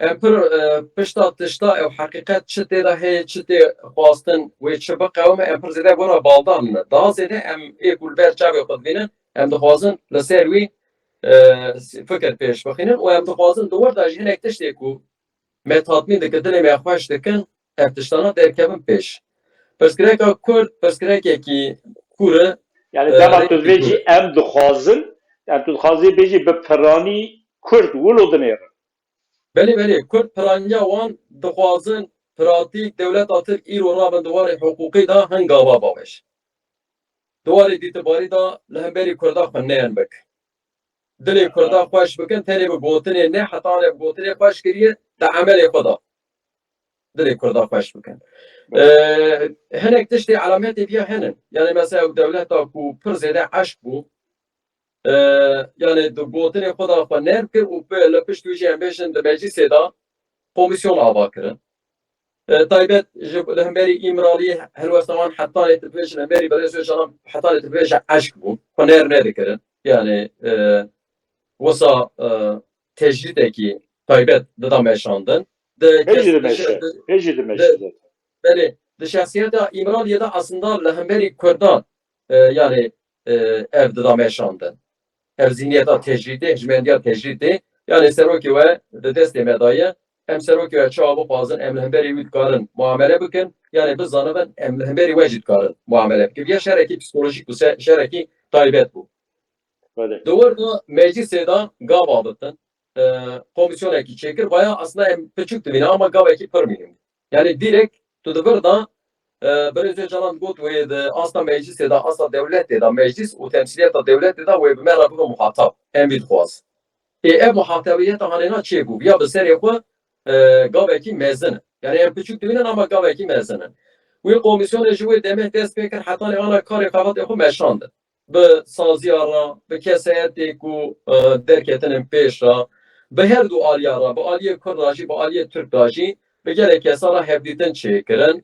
em pir, e, pişta tişta ew heqîqet çi tê de heye, çi tê xwastin, wê çi biqewime, em pir zêde bona baldar ne. Daha zêde em ê ku li ber çavê xwe dibînin, em dixwazin li ser wî, e, fikir pêş bixînin û em dixwazin di wir de jî hinek tiştê ku me tatmîn dikin, dilê me xweş dikin, ev tiştana derkevin pêş. Pirsgirêka Kurd, pirsgirêkekî kûr e. Yani E, dema tu rêkî dibêjî kûr e. Em dixwazin, yani tu dixwazî bêjî bi piranî Kurd wilo dinêrin. Belê, belê, Kurd piraniya wan dixwazin, pratîk, dewleta Tirk îro rabin di warê hiqûqî de hin gava bavêj. Di warê dîtibarî de li hemberî Kurda xwe neyên bik. Dilê Kurda xweş bikin, tenê bi gotinê ne, heta ne bi gotinê xweş kiriye, di emelê xwe de dilê Kurda xweş bikin. Ee, hinek tiştê elametê viya henin. Yani mesela ew dewleta ku pir zêde eşk bû, e, yani di gotinê xwe de xwe nerm kir û bi, li pişt wî jî em bêjin di meclîsê de komîsyon ava kirin. E, taybet ji, li hemberî Îmraliyê helwesta wan hetanê tu dibêjin, hemberî Birêz Ocalan hetanê tu dibêje eşk bû. Xwe nerm nedikirin. Yani, e, wisa, e, tecrîdekî taybet dida meşandin. Di Hê jî kes-, dimeşe. di, Hê jî dimeşe di, zaten. Belê, di şexsiyeta Îmraliyê de aslında li hemberî Kurdan, e, yani, e, ev dida meşandin. Ev zihniyeta tecrîdê, hijmendiya tecrîdê, yani serokê we di destê me de ye. Em serokê we çawa bixwazin, em li hemberî wî dikarin muamele bikin, yani bizanibin, em li hemberî we jî dikarin muamele bikin. Ya şerekî psîkolojîk bû, se-, şerekî taybet bû. Belê. Di wir de meclîsê de gav avitin, e, komîsyonekî çêkir, vaya aslında em piçûk dibînin ama gavekî pir muhîm bû. Yani direkt tu di vir de, e, Birêz Ocalan got wê di asta meclîsê de, asta dewletê de, meclîs û temsîliyeta dewletê de wê bi me re bibe muhatab. Em vî dixwaz. Ê ev muhatabiyeta hanêna çêbû. Ya bi serê xwe, e, gavekî mezin e. Yani em piçûk dibînin ama gavekî mezin e. Wê komîsyonê ji wê demê dest pê kir, hetanê ana karê xebatê xwe meşandin. Bi saziya re, bi kesayetê ku, e, derketinin pêş re, bi her du aliya re, bi aliyê Kurd re jî, bi aliyê Tirk re jî, bi gelek kesa re hevdîtin çêkirin,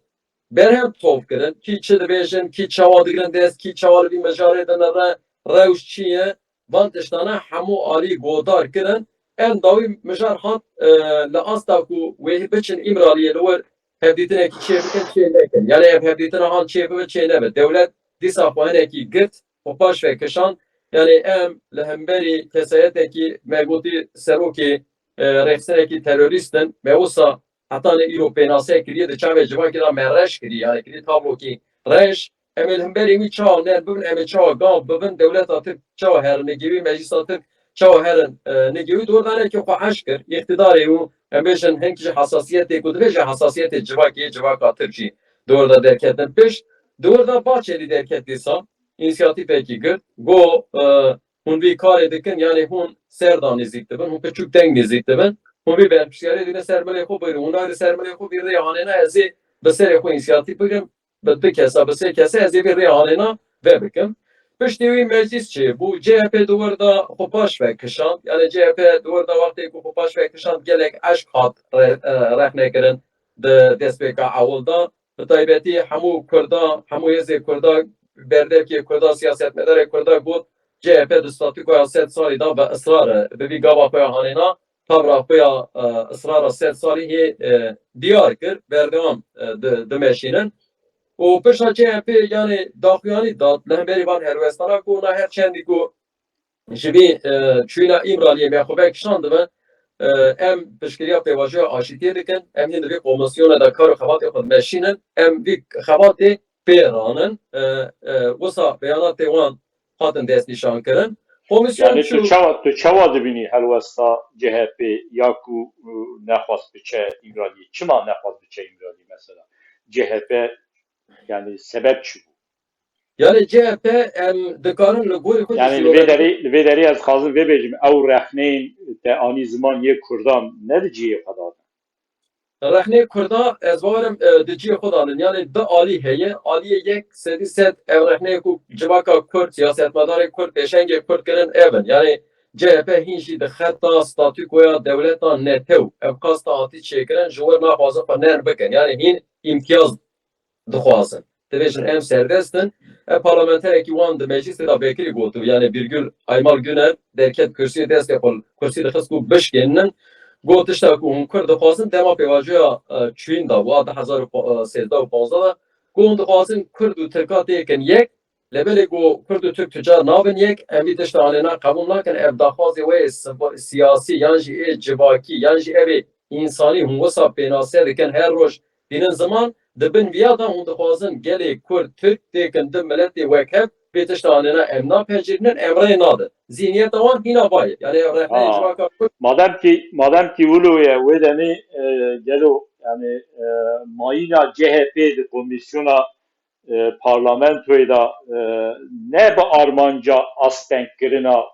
berhev tov kirin, kî çi dibêjin, kî çawa digirin dest, kî çawa li vî mijarê dinire, rewş çi ye, van tiştane hemû alî godar kirin. Em dawî mijar hat, e, li asta ku wê biçin Îmraliyê li wir hevdîtinekî çê bikin, çê nekin. Yani ev hevdîtina han çê bibe, çê nebe. Dewlet dîsa xwe hinekî girt û paş ve kişand. Yani em li hemberî kesayetekî me gotî serokê, e, rêxistinekî terorîst in. Me wisa hetanê îro pênase kiriye, di çavê civakê de me reş kiriye. Yani kiriye tablokî reş. Em ê li hemberî wî çawa nerm bibin, em ê çawa gav bibin, dewleta Tirk çawa herin nigê wî, meclîsa Tirk çawa herin, e, nigê wî, di wir de hinekî xwe eşk kir, îqtîdarê û em bêjin hinkî jî hesasiyetê ku dibêje hesasiyetê civakê, civaka Tirk jî di wir de derketin pêş. Di wir de Bahçelî derket dîsa, însiyatîfekî girt, got, e, hûn vî karê dikin, yanî hûn ser de nêzîk dibin, hûn piçûk teng nêzîk dibin, hûn vî berpirsiyarê dînin ser milê xwe, bêrî hûn nayrin ser milê xwe, vî rêya hanêna ez ê bi serê xwe însiyatîf bigirim, bi du kesa, bi sê kesa ez ê vê rêya hanêna vebikim. Piştî wî meclîs çêbû, C H P di wir de xwe paş ve kişand. Yani C H P di wir de wextê ku xwe paş ve kişand, gelek eşk hat re-, e, rexne kirin di destpêka ewil de. bi taybetî hemû Kurda, hemû hêzê Kurda, berdevkê Kurda, siyasetmedarê Kurda got, C H P di statûkoya sed salî de bi israr e, bi vî gava xwe ya hanêna, tavra xwe ya, e, israra sed salî hê, e, diyar kir, berdewam, e, di-, dimeşînin. Û pişta C H P, yanî daxuyanî dat li hemberî van helwestana ku na her çendî ku ji vî, e, çûyîna Îmraliyê me xwe vekişandibe, e, em piştgiriya pêvajoya aşîtiyê dikin, em hîn di vî komîsyona de kar û xebatê xwe dimeşînin, em vî xebatê pê ranin. E, e, wisa beyanatê wan hatin destnîşankirin. Komîsyon Yani tu çû çawa, tu çawa dibînî helwesta C H P ya ku, e, nexwast biçe Îmraliyê? Çima nexwast biçe Îmraliyê mesela? C H P yani sebep çi bû? Yani C H P em dikarin li gorî xwe Yani li vê jî derê, li vê derê ez xwazim vê bêjim, ew rexneyên te anî ziman yê Kurdan ne di cihê xwe de ne. Rexnê Kurda ez bawerim, e, di cihê xwe de nin. Yani du alî heye. Aliyê yek sedî sed ev rexneyê ku civaka Kurd, siyasetmedarê Kurd, pêşengê Kurd kirin ev in. Yani C H P hîn jî di xeta statûkoya dewleta netew, ev qasta hatî çêkirin, ji wir naxwazin xwe nerm bikin. Yani hîn îmtiyaz dixwazin. Dibêjin em serdest in. Ev parlamenterekî wan di meclîsê de vekirî gotibû, yani Birgül Aymal Güner derket kursiyê destê xwe, kursî dixist ku bişkênin. Got tişta ku hûn Kurd dixwazin dema pêvajoya, e, çûyîn de bû, a du hezar û sêzdeh û panzdeh de, ku hûn dixwazin Kurd û Tirka têkin yek, lê belê ku Kurd û Tirk tu car nabin yek, em vî tişta anêna qebûl nakin, ev daxwazê we yê siba-, siyasî yan jî ê civakî yan jî ev ê însanî hûn wisa pênase dikin, her roj tînin ziman, di bin viya de hûn dixwazin gelê Kurd, Tirk têkin du miletê wekhev, vê tişta anêna em napejirînin, em rê nadin. Zîhniyeta wan hîna va ye. Yani ev rexneyê Ha. civaka Kurd Madem ki, madem ki wilo ye, wê demê, e, gelo, yani, e, mayîna C H P di komîsyona, e, parlamentoyê de, e, ne bi armanca astengkirina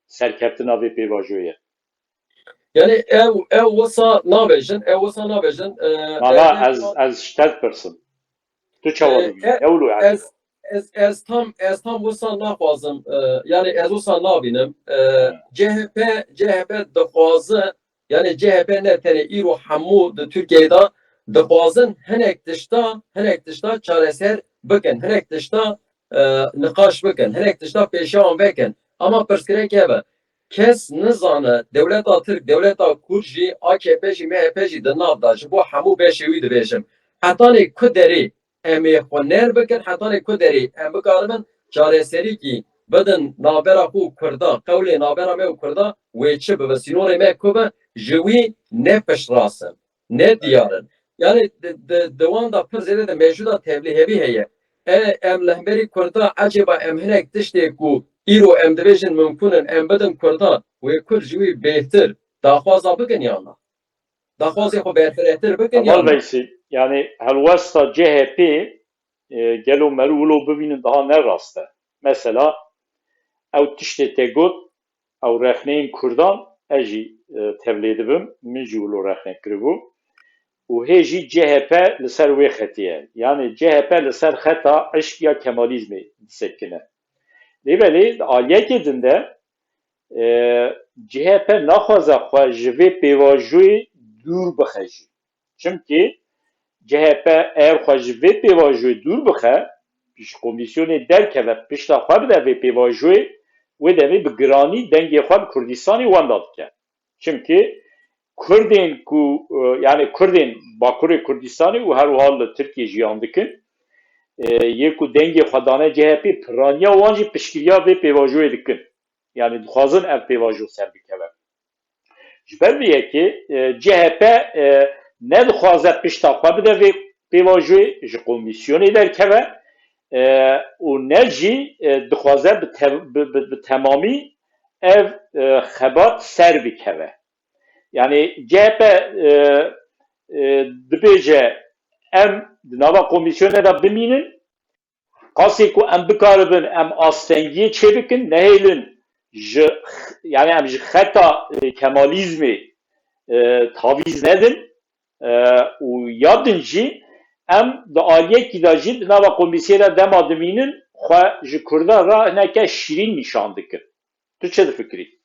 serkeftina vê pêvajoyê ye. Yani ew, ew wisa nabêjin, ew wisa nabêjin. E, Mala, ew ez, ez ji te dipirsim. Tu çawa E, dibînî? e, Ew lo yani. ez, ez, ez tam, ez tam wisa naxwazim, e, yani ez wisa nabînim. E, Hı. C H P, C H P dixwaze, yani C H P ne tenê îro hemû di Tirkiyeyê de dixwazin hinek tişta, hinek tişta çareser bikin, hinek tişta, e, niqaş bikin, hinek tişta pêşiya wan vekin. Ama pirsgirêk ev e. Kes nizane dewleta Tirk, dewleta Kurd jî, A K P jî, M H P jî di nav de, ji bo hemû beşê wî dibêjim. Hetanê ku derê em ê xwe nerm bikin, hetanê ku derê em bikaribin çareserîkî bidin navbera xwe û Kurda, qewlê navbera me û Kurda wê çi bibe, sînorê me ku be, ji wî ne piştrast in, ne diyar in. Yani di, di, di wan de pir zêde de mejûda tevlîhevî heye. E, em li hemberî Kurda ecêba em hinek tiştê ku îro em dibêjin mimkûn in, em bidin Kurdan, wê Kurd ji wî bêhtir daxwaza bikin yan na? Daxwazê xwe berfirehtir bikin Heval yan na? Veysî, yani helwesta C H P, e, gelo meriv wilo bibînin daha ne rast e. Mesela, ew tiştê te got, ew rexneyên Kurdan, ez jî, e, tevlê dibim, min jî wilo rexne kiribû. Û hê jî C H P li ser wê xetî ye. Yani C H P li ser xeta eşq ya Kemalîzmê disekine. Lê belê di aliyekê din de, e, C H P naxwaze xwe ji vê pêvajoyê dûr bixe jî. Çimkî C H P eger xwe ji vê pêvajoyê dûr bixe, ji komîsyonê derkeve, pişta xwe bide vê pêvajoyê, wê demê bi giranî dengê xwe bi Kurdistanê wenda dike. Çimkî Kurdên ku, e, yani Kurdên Bakurê Kurdistanê û her wiha li Tirkiyê jiyan dikin, e, yê ku dengê xwe dane C H P, piraniya wan jî piştgiriya vê pêvajoyê dikin. Yani dixwazin ev pêvajo ser bikeve. Ji ber vê yekê, e, C H P, e, nedixwaze pişta xwe bide vê pêvajoyê, ji komîsyonê derkeve, e, û ne jî, e, dixwaze bi tev-, bi, bi, bi temamî ev, e, xebat ser bikeve. Yani C H P, e, e, dibêje em di nava komîsyonê de bimînin, qasê ku em bikaribin em astengiyê çêbikin, nehêlin ji, yani em ji xeta, e, Kemalîzmê, e, tavîz nedin, e, û ya din jî em di aliyekî de jî di nava komîsyê de dema dimînin xwe ji Kurdan re hineke şîrîn nîşan dikin. Tu çi difikirî?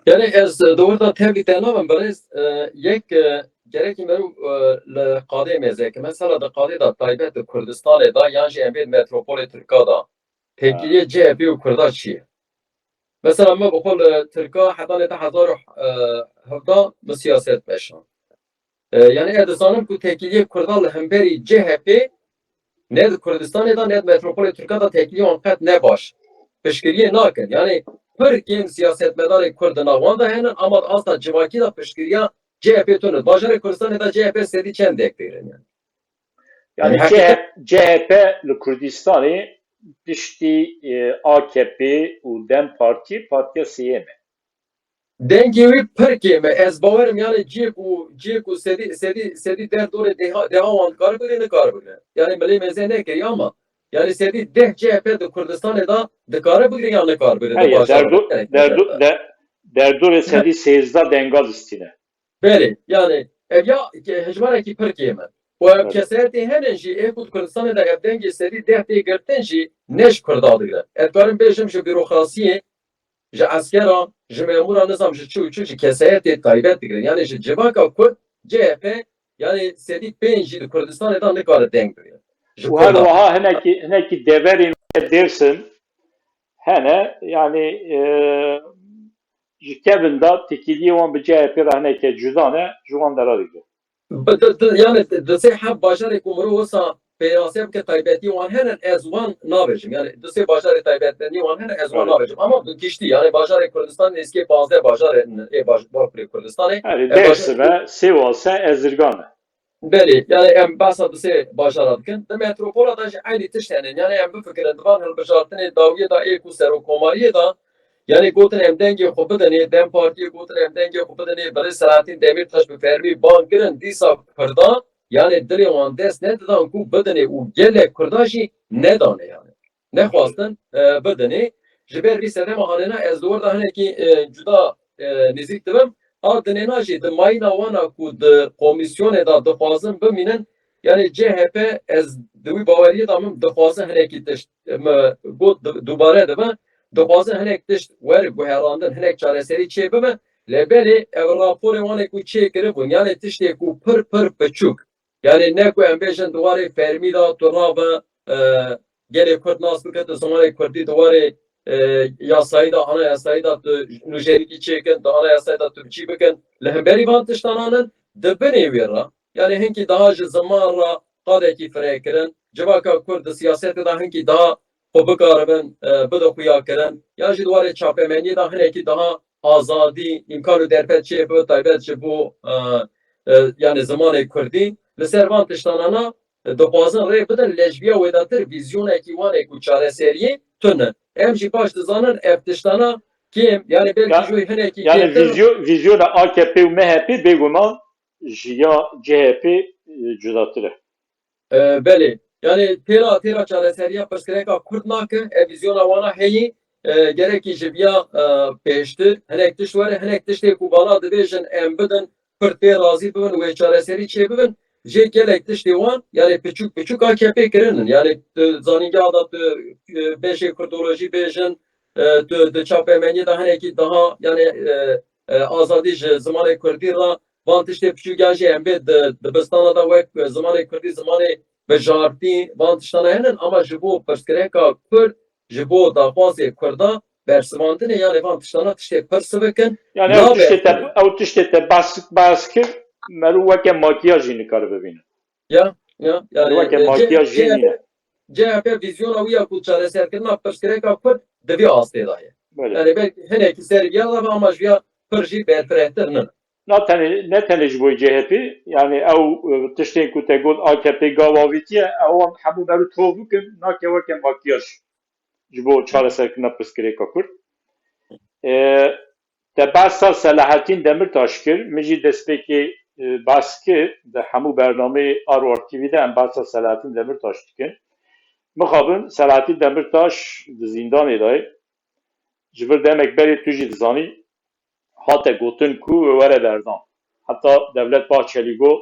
Yani ez, e, di wir de tevlî te nabim birêz, e, yek, e, gerekî meriv, e, li qadê mêze ke. Mesela di qadê de taybet di Kurdistanê de yan jî em bê di metropolê Tirka de têkiliyê C H P û Kurda çi ye? Mesela me bi xwe li Tirka hetanê du hezar û hevdeh min siyaset meşand. E, yani ez dizanim ku têkiliyê Kurda li hemberî C H P ne di Kurdistanê de ne di metropolê Tirka de têkiliyê wan qet ne baş. Piştgiriyê nakin. Yani pir kêm siyasetmedarê Kurd di nav wan de hene, ama di asta civakî de piştgiriya C H P tune. Bajarê Kurdistanê de C H P sedî çend dek digrin yani. Yani C H P, C H P li Kurdistanê piştî e, A K P û DEM Partî partiya sêyem e. Dengê wî pir kêm e. Ez bawerim yani ciyê ku, ciyê ku sedî, sedî, sedî deh dorê deha, deha wan dikare bigire, nikare bigire. Yani milê mêze nekiriye ama yani sedî deh C H P di Kurdistanê de dikare bigire ya nikare bigire. Heye, derdo, derdo, de, derdorê sedî sêzdeh denga distîne. Belê, yani ev ya ke-, hejmarekî pir kêm e. Û ev kesayetê hene jî ê ku di Kurdistanê de ev dengê sedî deh tê girtin jî ne ji Kurda digire. Ez dikarim bêjim ji bîrokrasiyê, ji eskera, ji memûra nizam ji çi û çi ji kesayetê taybet digire. Yani ji civaka Kurd C H P yani sedî pênc jî di Kurdistanê de nikare deng bigire. Ji Û her Kurda. Wiha hinekî, hinekî deverên Dêrsim hene, yani e, ji kevin de têkiliyê wan bi C H P re hineke cuda ne, ji wan dera digre. Bi-, di-, di-, yani di sê heb bajarê ku mirov wisa pênase bike taybetî wan hene, ez wan nabêjim. Yani di sê bajarê taybetmendî wan hene, ez wan Evet. nabêjim. Ama bi giştî, yani bajarê Kurdistan nêzîkê pazdeh bajarê ê baş-, Bakurê Kurdistanê. Yani E, bajar- Dêrsim e, Sêwas e, Ezirgan e. Belê, yani em behsa di sê bajara dikin. Di metropola de jî eynî tişt hene. Yani em bifikirin, di van hilbijartinê dawiyê de ê ku serokkomariyê de, yani gotin em dengê xwe bidinê, DEM Partiyê gotin em dengê xwe bidinê, birê Selahattin Demirtaş bi fermî bang kirin, dîsa Kurda, yani dilê wan dest nedidan ku bidinê û gelek Kurda jî nedane yani. Nexwastin, e, bidinê. Ji ber vî sedema hanêna ez di wir de hinekî, e, cuda, e, nêzîk dibim. A dinêna jî di mayîna wana ku di komîsyonê de dixwazin bimînin, yani C H P ez di wî baweriyê de min dixwazin hinekî tişt, min got du-, dubare dibe, dixwazin hinek tişt were guherandin, hinek çareserî çê bibe. Lê belê ev raporê wan ê ku çê kiribûn, yani tiştê ku pir pir piçûk, yani ne ku em bêjin di warê fermî de tu rabe, e, gelê Kurd nas bike, tu zimanê Kurdî di warê, e, yasayî de, anayasayî de tu nûjerîkî çêkin, di anayasayê de tu biçî bikin. Li hemberî van tiştanan in, di binê wê re, yani hinkî daha ji ziman re qadekî fireh kirin, civaka Kurd di siyasetê de hinkî daha xwe bikaribin, e, bide xuya kirin, ya jî di warê çapemeniyê de hinekî daha azadî, îmkan û derfet çê bibe, taybet ji bo, e, e, yani zimanê Kurdî. Li ser van tiştanana, e, dixwazin rê bidin, lê ji viya wêdatir vîzyonekî wan ê ku çareseriyê tune. Em jî baş dizanin ev tiştana kêm, yani belkî Ya- ji wê hinekî yani kêmtir. Vizyo-, vizyona A K P û M H P bêguman ji ya C H P, e, cudatir e. E, belê. Yani têra, têra çareseriya pirsgirêka Kurd nake, ev vîzyona wana heyî, e, gerekî ji viya, e, pêştir hinek tişt were, hinek tiştê ku bala dibêjin em bidin, Kurd pê razî bibin, wê çareserî çê bibin, jê gelek tiştê wan, yani piçûk piçûk A K P kirinin. Yani tu zanîngeha de tu, e, beşê Kurdolojî bêjin, e, tu di çapemeniyê de hinekî daha, yani, e, e, azadî ji zimanê Kurdî re, van tiştê piçûk ya jî em bê di dibistana de wek zimanê Kurdî, zimanê bijartî, van tiştana hene, ama ji bo pirsgirêka Kurd, ji bo daxwazê Kurda bersivandinê, yanê van tiştana tiştê pir sivik in. Yani ew Nabe- tiştê te, ew tiştê te behs, behs kir, meriv weke makiyaj jî nikare bibîne. Ya, ya, yani, Weke e, makiyaj C-, jî nîne. C H P vîzyona wî ya ku çareserkirina pirsgirêka Kurd di vî astê de ye. Belê. Yani belkî hinekî ser viya de be, ama ji viya pir jî berfirehtir nîne. Na tenê, ne tenê ji bo C H P, yani ew, e, tiştên ku te got A K P gava avîtiye, ewan hemû beru tov bikin, nake weke makiyaj ji bo çareserkirina pirsgirêka Kurd. E, te behsa Selahattin Demirtaş kir, min jî destpêkê, e, behs kir, di hemû bernameyê Arwar T V de em behsa Selahattin Demirtaş dikin. Mixabin Selahattin Demirtaş di zîndanê de ye. Ji vir demek berê tu jî dizanî, hate gotin ku wê were berdan. Heta Devlet Bahçelî got,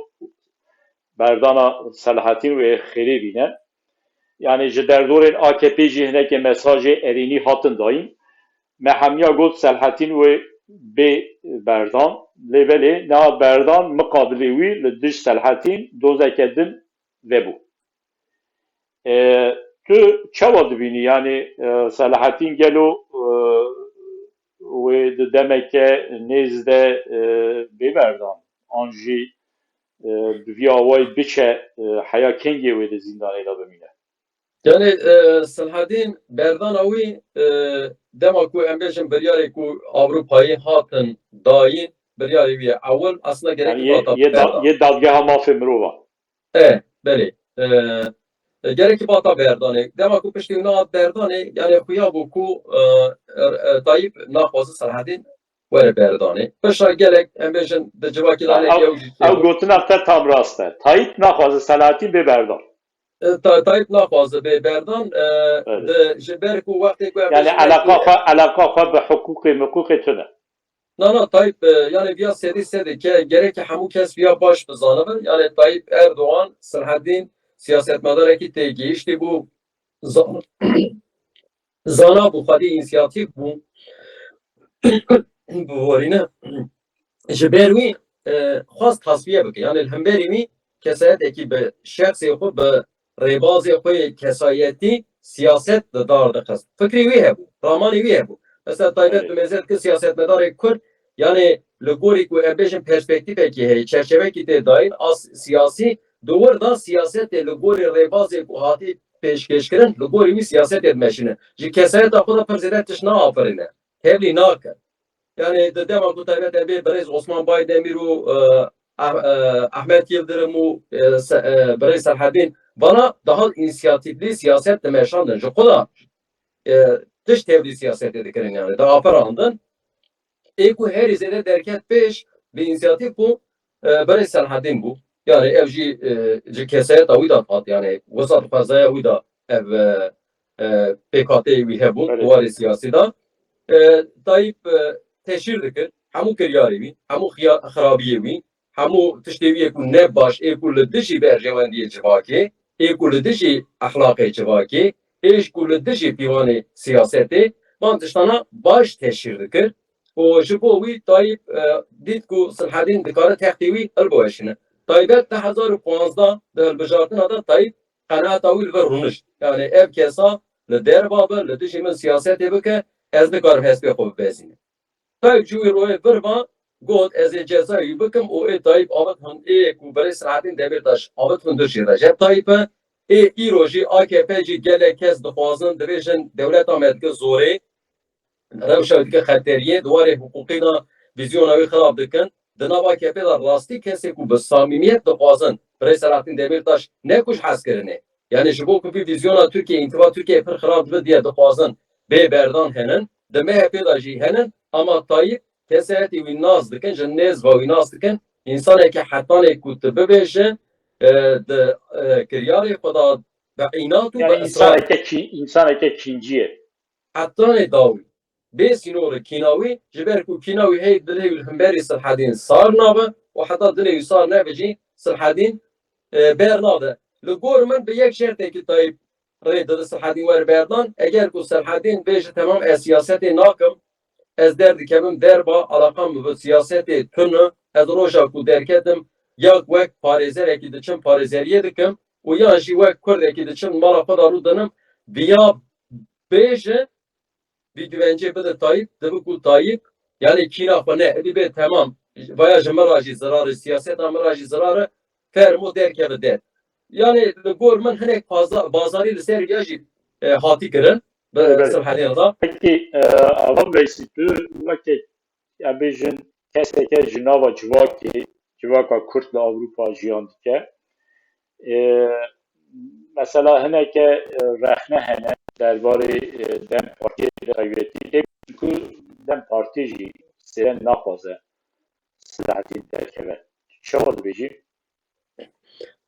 berdana Selahattin wê xêrê bîne. Yani ji derdorên A K P jî hinekê mesajê erênî hatin dayîn. Me hemiya got Selahattin wê bê berdan. Lê belê niha Berdan miqabilê wî li dij Selahattin dozeke din vebû. E, tu çawa dibînî? Yanî, e, Selahattin gelo, e, wê di demeke nêz de, e, bê Berdan? An jî, e, bi vî awayî biçe, e, heya kengê wê di zîndanê de bimîne? Yani, e, Selahattin berdana wî, e, dema ku em bêjin biryarê ku Ewropayê hatin dayîn, biryarê wî ye ewil, aslında gerek Yani yê, bata yê, da, berdan. Yê dadgeha mafê mirovan. E, belê. E, e, gerek bata berdanê. Dema ku piştî wî nehat berdanê, yani xuya bû ku, e, e, e, Tayyip naxwaze Selahattin were berdanê. Pişta gelek, em bêjin, di civakî de Ew, ew jî ew gotina te tam rast e. Tayyip naxwaze Selahattin bê berdan. E, Ta-, Tayyip naxwaze bê berdan, e, Evet. Di, ji ber ku wextê ku em Yani bêjin eleqa wekî xwe, eleqa xwe bi hiqûqê miqûqê tune. Na, na, Tayyip, e, yani viya sedî sedê ke, gerek hemû kes viya baş bizanibe. Yani Tayyip Erdoğan, Selahattin siyasetmedarekî têgihiştî bû. Zan-, zana bû, xwedî însiyatîf bû. Biborîne. Ji ber wî, e, xwest tasfiye bike. Yani li hemberî wî kesayetekî bi şexsê xwe, bi rêbazê xwe yê kesayetî siyaset di dar dixist. Fikrê wî hebû, ramanê wî hebû. Mesela taybet Evet. bi mêze dike siyasetmedarê Kurd, yani li gorî ku em bêjin perspektîfekî heye, çerçevekî tê dayîn, a s-, siyasî, di wir de siyasetê li gorî rêbazê ku hatî pêşkêşkirin, li gorî wî siyasetê dimeşîne. Ji kesayeta xwe de pir zêde tişt naafirîne. Tevlî nake. Yani di dema ku taybet em bê birêz Osman Baydemîr û, e, Ah-, e, Ahmet Yildirim û, e, Se-, e, birêz Serhedîn, vana daha însiyatîflî siyaset dimeşandin. Ji xwe de, e, tişt tevlî siyasetê dikirin yani. Diafirandin. Ê ku herî zêde derket pêş bi însiyatîf bû, e, birêz Selhedîn bû. Yani ev jî, e, ji kesayeta wî de hat, yani wisa dixwazaya wî de ev, e, e, pêkhateyê wî hebû Belê. Di warê siyasî de. E, Tayyip, e, teşhîr dikir hemû kiryarê wî, hemû xiya-, xirabiyê wî, hemû tiştê wî yê ku ne baş, ê ku li dijî berjewendiyê civakê, ê ku li dijî exlaqê civakê, ê ji ku li dijî pîvanê siyasetê, van tiştana baş teşhîr dikir. Û ji bo wî Tayyip, e, dît ku Silhedîn dikare textê wî hilbiweşîne. Taybet di hezar û panzdeh di hilbijartina de Tayyip qenaeta wî li vir rûnişt. Yani ev kesa li derva be, li dijî min siyasetê bike, ez nikarim hespê xwe bibezînim. Tayyip ji wî royê vir va, got, ez ê cezayê wî bikim û ê Tayyip avêt hund-, ê ku berê Selahattin Demirtaş avêt hundir jî Recep Tayyip e. Ê îro jî A K P jî gelek kes dixwazin, dibêjin dewleta me dike zorê, rewşa wî dike xeteriyê, di warê hiqûqî de vîzyona wî xirab dikin. Di nav A K P de rastî kesê ku bi samîmiyet dixwazin birê Selahattin Demirtaş ne ku ji hez kirinê. Yani ji bo ku vî vîzyona Tirkiye, întiba Tirkiye pir xirab dibe diye dixwazin bê berdan henin. Di M H P de jî henin, ama Tayyip kesayetî wî nas dikin, ji nêz ve wî nas dikin. Însanekî hetanê ku tu bibêje, e, di, e, kiryarê xwe de bi înat û Yani bi israr. Însaneke kî-, însaneke kîncî ye. Hetanê dawî. Bê sînorê kîna wî, ji ber ku kîna wî hey dilê wî li hemberî Silhedîn sar nabe û heta dilê wî sar nebe jî Silhedîn, e, ber nade. Li gor min bi yek şertekî Tayyip rê dide Silhedîn were berdan. Eger ku Silhedîn bêje, temam, ez siyasetê nakim, ez derdikevim derba, alaqam bi siyasetê tune, ez roja ku derketim ya wek parêzerekî diçim parêzeriyê dikim û yan jî wek kurdekî diçim mala xwe de rû dinim, viya bêje, vî güvencê bide Tayyip, dibe ku Tayyip, yani kîna xwe ne, êdî bê temam, vaya ji min re jî zirar e, siyaseta min re jî zirar e, fermo derkeve der. Yani li gor min hinek paza-, bazarî li ser ya jî, e, hatî kirin, bi Evet. Silhedîn re. Peki, e, Avam Veysî, tu weke, em bêjin, keseke ji nava civakê, civaka Kurd li Ewropa jiyan dike. E, mesela hineke, e, rexne hene derbarê, e, DEM Partiyê bi taybetî. Tê ku DEM Partî jî sêre naxwaze Selahattin derkeve. Çawa dibêjî?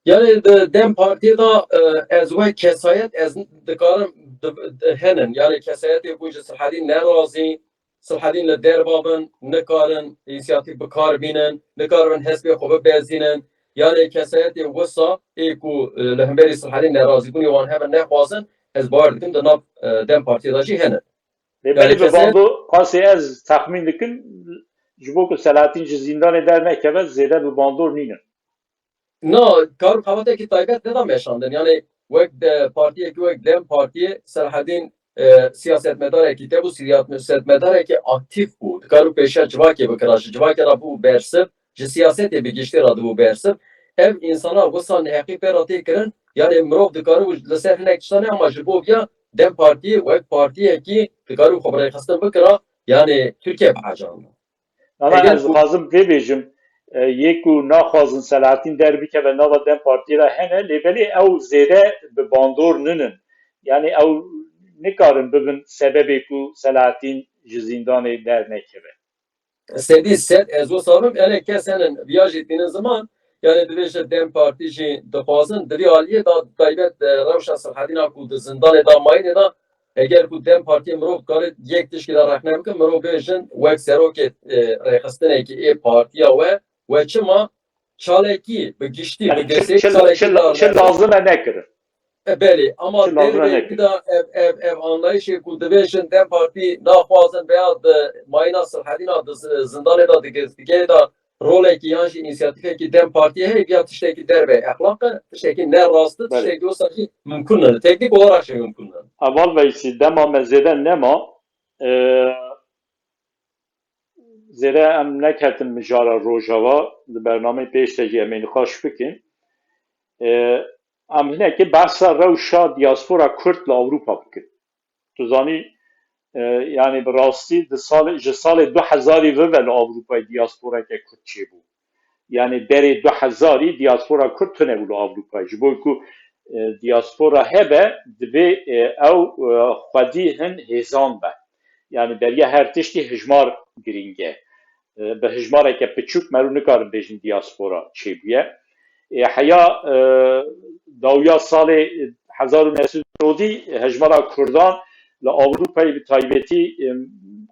Yani di DEM Partiyê de, e, ez wek kesayet ez dikarim di, di, henin. Yani kesayetê ku ji Selahattin nerazî, Selahattin li derva bin, nikarin însiyatîf bi kar bînin, nikaribin hespê xwe bibezînin. Yani kesayetê wisa ê ku, e, li hemberî Selahattin nerazîbûnê wan hebin nexwazin, ez bawer dikim di nav, e, DEM Partiyê de jî hene. Lê Yani belê bi kesayet- bando qasê ez texmîn dikim, Ji bo ku Selahattin ji zîndanê dernekeve, zêde bi bandor nînin. Na, kar û xebatekî taybet neda meşandin. Yani wek de, partiyekî wek DEM Partiyê Selahaddin e, siyasetmedarekî te bû, siyasetmedarekî aktîf bû. Dikar û pêşiya civakê bikira, ji civakê re bû bersiv, ji siyasetê bi giştî re dibû bersiv. Ev însana wisa neheqî pê re tê kirin, yani mirov dikar û li ser hinek tiştanê ama ji bo viya DEM Partiyê wek partiyekî dikar û xwe bi rêxistin bikira, yani Tirkiye bi hecanda. Ama ez dixwazim vê bêjim, e, yê ku naxwazin Selahattin derbikeve nava DEM Partiyê re hene, lê belê ew zêde bi bandor ninin. Yani ew nikarin bibin sebebê ku Selahattin ji zîndanê dernekeve. Sedî sed ez wisa bim, yani kes hene viya jî tînin ziman, yani dibêje DEM Partî jî dixwazin, di vî aliyê de taybet, e, rewşa Selahaddîna ku di zindanê de mayînê de Eger ku DEM Partiyê mirov kare yek tişkî de rexne bike, mirov bêjin wek serokê, e, rêxistinekî ê partiya we, we çima çalekî bi giştî, bi girsê çalekî çi lazim e nekirin. E, belê, ama dervekî de ev, ev, ev anlayişê ku dibêjin DEM Partî naxwazin veya di mayîna Sirhedîna di zindanê de di girtîgehê de rolekî yan jî însiyatîfekî DEM Partiyê heye, ya tiştekî derve exlaq e, tiştekî ne rast e, tiştekî wisa jî mimkun nîne. Teknîk olarak jî mimkun nîne. Heval Veysî, dema me zêde nema, e, zêde em neketin mijara Rojava, di bernameyê pêş de jî em ê nîqaş bikin. E, em hinekî behsa rewşa diaspora Kurd li Ewropa bikin. Tu zanî, e, yani bi rastî di salê, ji salê du hezarî ve ve li Ewropayê diasporeke Kurd çêbû. Yani berê du hezarî diaspora Kurd tune bû li Ewropayê. Ji bo ku, e, diaspora hebe, divê, e, ew, e, xwedî hin hêzan be. Yani beriya her tiştî hijmar girîng e. E, bi hijmareke piçûk merû nikarin bêjin diaspora çêbûye. E, heya, e, dawiya salê hezar û neh sed û newidî hejmara Kurdan li Ewropayê bi taybetî, e,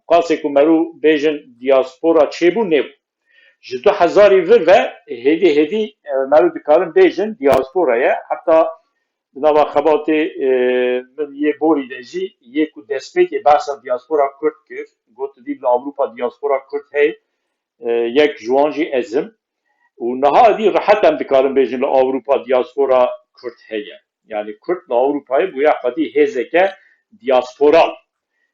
qasê ku merû bêjin diaspora çêbû nebû. Ji du hezarî vir ve hêdî hêdî, e, merû dikarin bêjin diaspora ye. Heta di nava xebatê, e, min yê borî de jî yê ku destpêkê behsa diaspora Kurd kir, got, dî li Ewropa diaspora Kurd heye, e, yek ji wan jî ez im. Û niha dî rehet em dikarin bêjin li Ewropa diaspora Kurd heye. Yani Kurd li Ewropayê bûye xwedî hêzeke diasporal.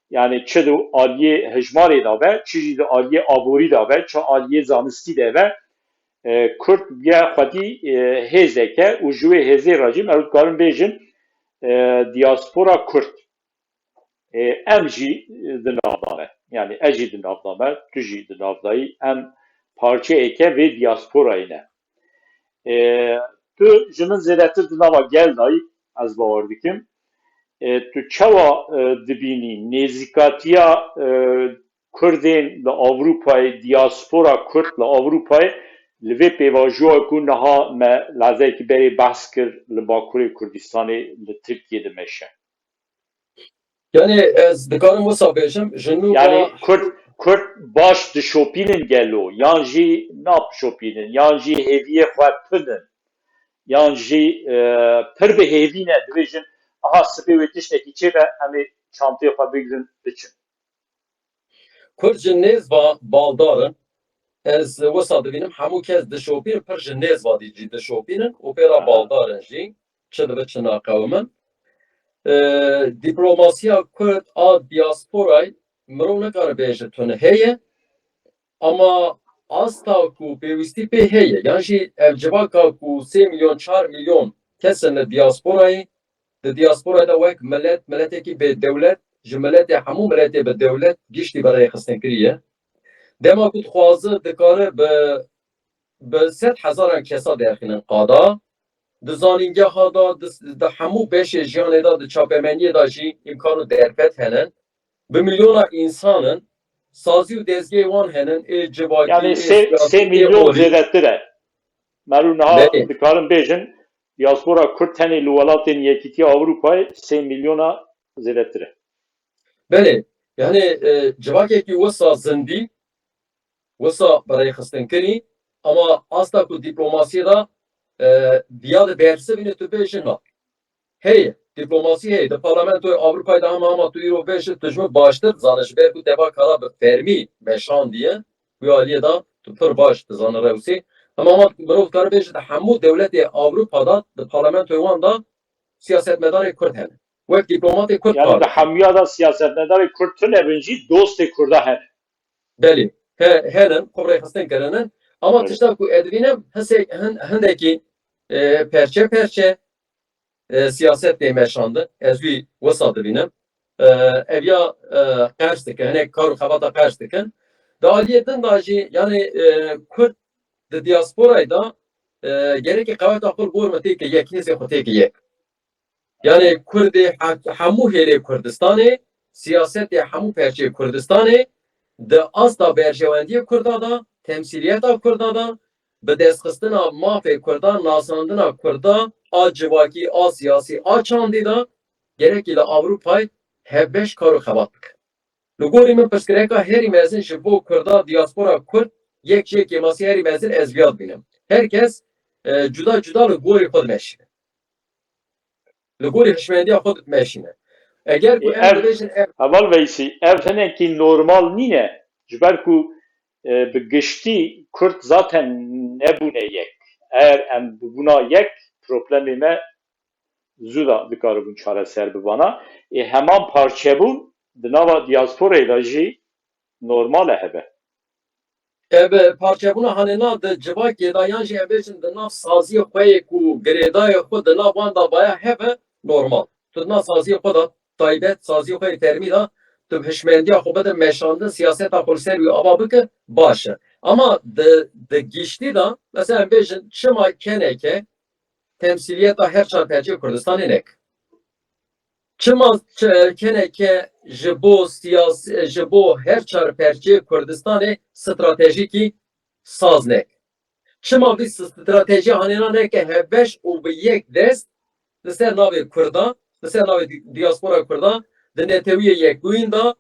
Yani çi di aliyê hijmarê de be, çi jî di aliyê aborî de be, çi aliyê zanistî de be, e, Kurd bûye xwedî, e, hêzeke û ji wê hêzê re jî merû dikarin bêjin, e, diaspora Kurd. E, em jî di nav de ne. Yani ez jî di nav de me, tu jî di nav de yî. Em parçeyeke vê diasporayê ne. E, tu ji min zêdetir di nava gel de yî, ez bawer dikim. E, tu çawa, e, dibînî nêzîkatiya, e, Kurdên li Ewropayê, diaspora Kurd li Ewropayê li vê pêvajoya ku niha me lehzeyekî berê behs kir li Bakurê Kurdistanê li Tirkiyê dimeşe? Yani ez dikarim wisa bêjim, ji nû Yani va- Kurd, Kurd baş dişopînin gelo, yan jî napişopînin, yan jî hêviyê xwe tund in, yan jî, e, pir bi hêvî ne, dibêjin, aha sibê wê tiştekî çêbe, em ê çanteyê xwe bigrin, biçin. Kurd ji nêz va baldar in. Ez wisa dibînim hemû kes dişopînin, pir ji nêz va dî jî dişopînin û pê re baldar in jî. Çi dibe çi naqewimin. E, diplomasiya Kurd a diasporayê mirov nikare bêje tune heye, ama asta ku pêwîstî pê heye, yan jî ev civaka ku sê milyon, çar milyon kes in li diasporayê, di diasporayê de wek milet, miletekî bê dewlet, ji miletê hemû miletê bi dewlet giştî bi rêxistin kiriye. Dema ku dixwaze dikare bi, bi sed hezaran kesa derxînin qada. Di zanîngeha de, di, di hemû beşê jiyanê de, di çapemeniyê de jî îmkan û derfet hene. Bi milyona însan in, sazî û dezgehê wan henin, ê civakî, Yani ê sê, siyasî, sê ê milyon olî. Zêdetir e. Merû niha Belê. dikarin bêjin, diaspora Kurd tenê li welatên Yekîtiya Ewropayê sê milyona zêdetir e. Belê. Yani, e, civakekî wisa zindî, wisa birêxistin kirî, ama asta ku diplomasiyê de, e, diya de bersiv îne tu bêjin ha. Heye, diplomasî heye. Di Parlamentoya Ewropayê de hema hema tu îro bêjî, tu ji min baştir dizane, ji ber ku te va kara bi fermî meşandiye. Wî aliyê de tu pir baş dizane rewsê. Hema hema mirov dikare bêje di hemû dewletê Ewropa de di parlamentoyê wan de siyasetmedarê Kurd hene. Wek dîplomatê Kurd Yani par. Di hemûya de siyasetmedarê Kurd tune bin jî dostê Kurda hene. Belê. He, hene, xwe rêxistin kirinin. Ama Evet. tişta ku ez dibînim, hisek-, hin-, hindekî, e, perçe perçe, e, siyaset tê meşandin. Ez wî wisa dibînim. E, ev ya, e, qers dikin, hinek kar û xebata qers dikin. Di aliyê din de jî, yani, e, Kurd di diasporayê de, e, gerekê qeweta xwe li gor me têke yek, hêzê xwe têke yek. Yani Kurdê he-, hemû hêlê Kurdistanê, siyasetê hemû perçeyê Kurdistanê di asta berjewendiyê Kurda de, temsîliyeta Kurda de, bi destxistina mafê Kurdan, nasandina Kurda, a civakî, a siyasî, a çandî de gerekî li Ewropayê hevbeş kar û xebat bike. Li gorî min pirsgirêka herî mezin ji bo Kurda, diaspora Kurd, yek jê kêmasî herî mezin ez viya dibînim. Her kes, e, cuda cuda li gorî xwe dimeşîne. Li gorî hişmendiya xwe dimeşîne. Eger ku Ê, em ev, dibêjin ev Heval Veysî, ev hinekî normal nîne. Ji ber ku, e, bi giştî Kurd zaten nebûne yek. Eger em bibûna yek, problemê me zû da dikaribûn çareser bibana. Ê, heman parçebûn di nava diasporayê de jî normal e hebe. Ev parçebûna hanêna di civakê de yan jî em bêjin di nav saziyê xwe yê ku girêdayê xwe di nav wan de baya hebe normal. Tu di nav saziyê xwe de taybet, saziyê xwe yê fermî de tu bi hişmendiya xwe bide meşandin, siyaseta xwe li ser wî ava bike, baş e. Ama di, di giştî de, mesela em bêjin çima keneke temsîliyeta her çar perçeyê Kurdistanê neke? Çima ç-, keneke ji bo siyas-, ji bo her çar perçeyê Kurdistanê stratejîkî saz neke? Çima vî stratejiya hanêna neke hevbeş û bi yek dest li ser navê Kurda, li ser navê di-, diaspora Kurda di Neteweyê Yekbûyîn de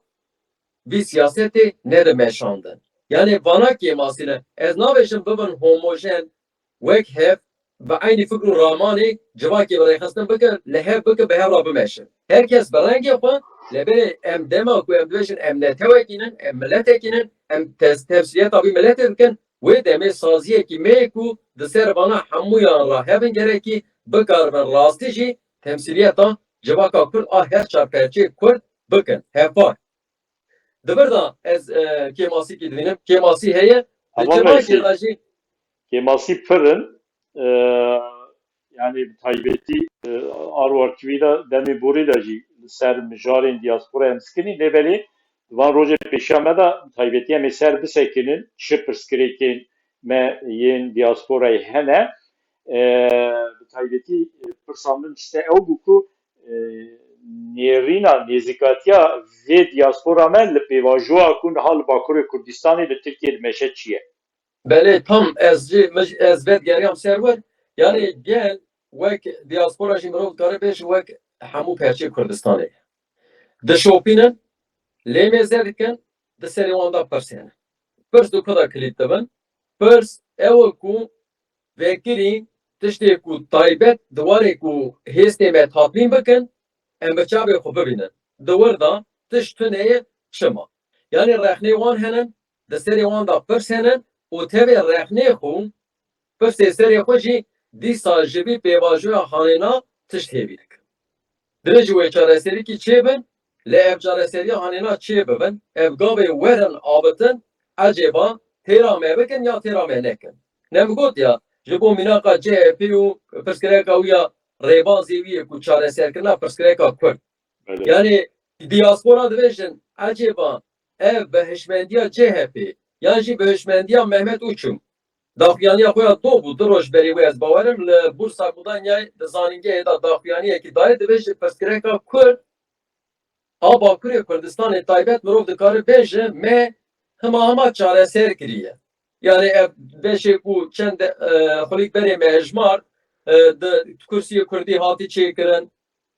vî siyasetê nede meşandin? Yani vana kêmasî ne. Ez nabêjim bibin homojen, wek hev, bi eynî fikr û ramanê civakê bi rêxistin bikin, li hev bikin, bi hev re bimeşin. Her kes bi rengê xwe, lê belê em dema ku em dibêjin em netewekî nin, em miletekî nin, em tes-, temsîliyeta wî miletê dikin, wê demê saziyekî me ye ku di ser vana hemûyan re hebin gerekî bikaribin rastî jî temsîliyeta civaka Kurd a her çar perçeyê Kurd bikin. Hevpar. Di vir de ez, e, kêmasîkî dibînim. Kêmasî heye. Di Heval civakê Veysî, de jî kêmasî pir in. E, yani bi taybetî, e, Arwar T V de demê borî de jî li ser mijarên diaspora em disekinin. Lê belê di van rojê pêşiya me de bi taybetî em ê ser bisekinin. Çi pirsgirêkên me yên diasporayê hene. E, bi taybetî, e, pirsa min işte ew bû ku, e, nêrîna, nêzîkatiya vê diaspora me li pêvajoya ku niha li Bakurê Kurdistanê li Tirkiyê dimeşe çi ye? Belê, tam ez jî, min jî, ez vedigeriyam ser wir. Yani gel wek diaspora jî mirov dikare bêje wek hemû perçeyê Kurdistanê dişopînin, lê mêze dikin, di serê wan de pirs hene. Pirs di ku de kilît dibin? Pirs ew e ku vekirî tiştê ku taybet di warê ku hêstê me tatmîn bikin, em bi çavê xwe bibînin. Di wir de tişt tune ye, çima? Yani rexnê wan hene, di serê wan de pirs hene û tevê rexnê xwe, pirsê serê xwe jî dîsa ji vî pêvajoya hanêna tişt hêvî dikin. Divê ji wê çareserîkî çêbin, lê ev çareseriya hanêna çêbibin, ev gavê werin abitin, ecêba têra me bikin ya têra me nekin. Ne min got ya, ji bo mînaqa C H P û pirsgirêka wî ya rêbazê wî ye ku çareserkirina pirsgirêka Kurd. Belê. Yani diaspora dibêjin, ecêba ev bi hişmendiya C H P yan jî bi hişmendiya Mehmet Uçum, daxuyaniya xwe ya do bû, du roj berê wê ez bawerim, li Bursa Mudanyayê di zanîngehê de daxuyaniyekî dayê, dibêje pirsgirêka Kurd a Bakurê Kurdistanê taybet mirov dikare bêje me hima hima çareser kiriye. Yani ev beşê ku çend, e, xulîk berê me hejmar, e, di kursiyê Kurdî hatî çêkirin,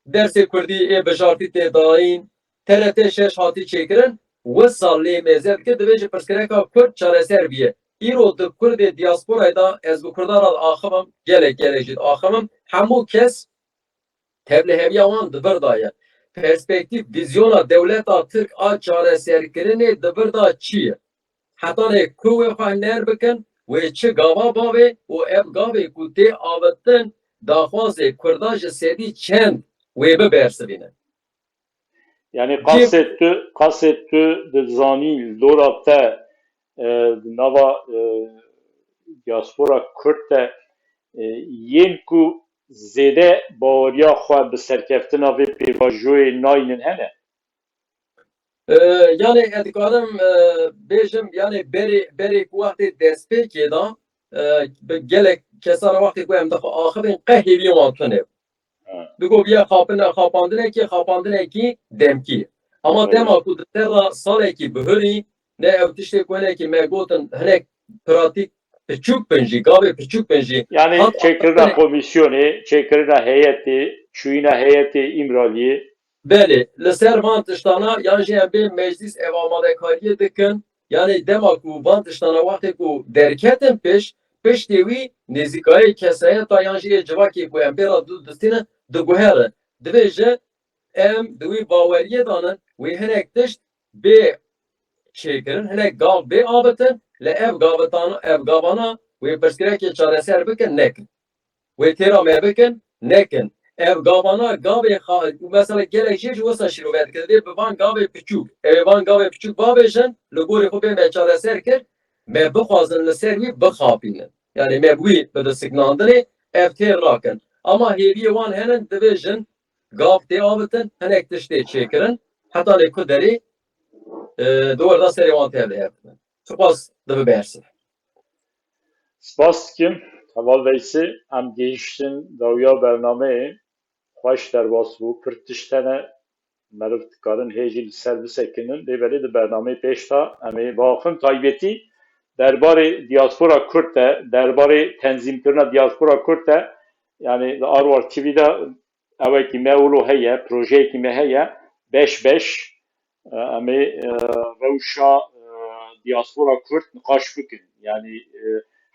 dersê Kurdî ê bijartî tê dayîn, T R T şeş hatî çêkirin, wisa lê mêze dike, divê ji pirsgirêka Kurd çareser biye. Îro di Kurdê diasporayê de ez bi Kurdan re diaxivim, gelek gelek jî diaxivim. Hemû kes tevliheviya wan di vir de ye. Perspektîf, vîzyona dewleta Tirk a çareserkirinê di vir de çi ye? hetanê ku wê xwe hiner bikin, wê çi gava bavê û ev gavê ku tê avêtin daxwazê Kurda ji sedî çend wê bibersivînin. Yani qasê tu, qasê tu dizanî li dora te, e, di nava, e, diaspora Kurd de, e, yên ku zêde baweriya xwe bi serkeftina vê pêvajoyê nayînin hene? E, yani ez dikarim, e, bêjim, yani berê, berê ku wextê destpêkê da, e, bi gelek kesan wextê ku em dixwe axivin qe hêviyê wan tune. Digo biya xapine, xapandinekî, xapandinekî demkî. Ama dema ku di ser re salekî bihurî, ne ew tiştê ku hinekî me gotin, hinek pratîk piçûk bin jî, gavê piçûk bin jî. Yani çêkirina komisyonê, çêkirina heyetê, çûyîna heyetê Îmraliyê. Belê, li ser van tiştana yan jî em bê meclîs ev amadekariyê dikin. Yani dema ku van tiştana wextê ku derketin pêş, piştê wî nêzîkayê kesayeta yan jî yê civakê ku em pê re dûr distînin diguhere. Divê ji em di wî baweriyê danin, wê hinek tişt bê çêkirin, hinek gav bê abitin, li ev gavitan, ev gavana wê pirsgirêkê çareser bikin, nekin. Wê têra me bikin, nekin. Ev gavana gavê xal, mesela gelek jê ji wisa şîrove dike, divê bi van gavê piçûk, ew ê van gavê piçûk bavêjin, li gorî xwe bê me çareser kir, me bixwazin li ser wî bixapînin. Yani me bi wî bi disiknandinê ev têr nakin. Ama hêviyê wan henin, divê jin gav tê avitin, hinek tişt tê çêkirin, heta lê ku derê, e, di werda serê wan tê de hevdibin. Spas, dibe bersin. Spas dikim, Heval Veysî, em gihiştin dawiya bernameyê, xweş derbas bû, pir tişt hene, meriv dikarin hê jî li ser bisekinin, lê belê di bernameyê pêş de em ê biaxivin taybetî derbarê diaspora Kurd de, derbarê tenzîmkirina diaspora Kurd de, yani li Arwar T V de ewekî me wilo heye, projeyekî me heye, beş beş, e, em ê, e, rewşa, e, diaspora Kurd niqaş bikin. Yani, e,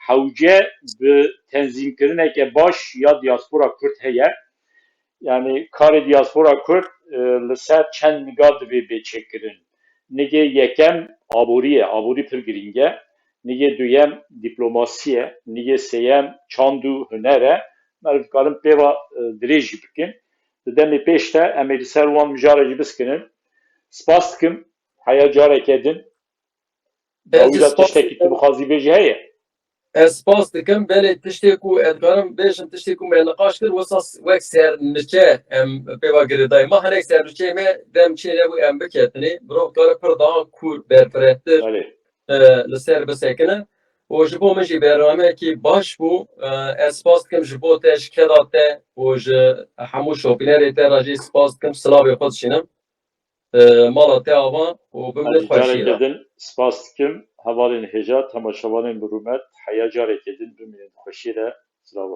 hewce bi tenzîmkirineke baş ya diaspora Kurd heye. Yani karê diaspora Kurd, e, li ser çend niga divê bê çêkirin. Nigê yekem aborî ye, aborî pir girîng e. Nigê duyem dîplomasî ye. Nigê sêyem çand û huner e. Meriv dikarin pê ve, e, dirêj jî bikin. Di demê pêş de em ê li ser wan mijara jî biskinin. Spas dikim, heya careke din. Dawî de tiştekî tu bixwazî bêjî heye? Ez spas dikim, belê tiştê ku ez dikarim bêjim, tiştê ku me niqaş kir, wisa wek serniçe em pê ve girêdayî. Ma hinek serniçeyê me dem çê nebû em biketinê. Mirov dikare pir daha kûr, berfirehtir, e, li ser bisekine. Û ji bo min jî bernameyekî baş bû. E, ez spas dikim ji bo te, ji keda te û ji hemû şopînerê te re jî spas dikim. Silavê xwe dişînim. E, mala te ava û bimînin xweşî re. Careke din spas dikim. Hevalên hêja, temaşevanên bi rûmet, heya careke din bimînin xweşî re. Silav.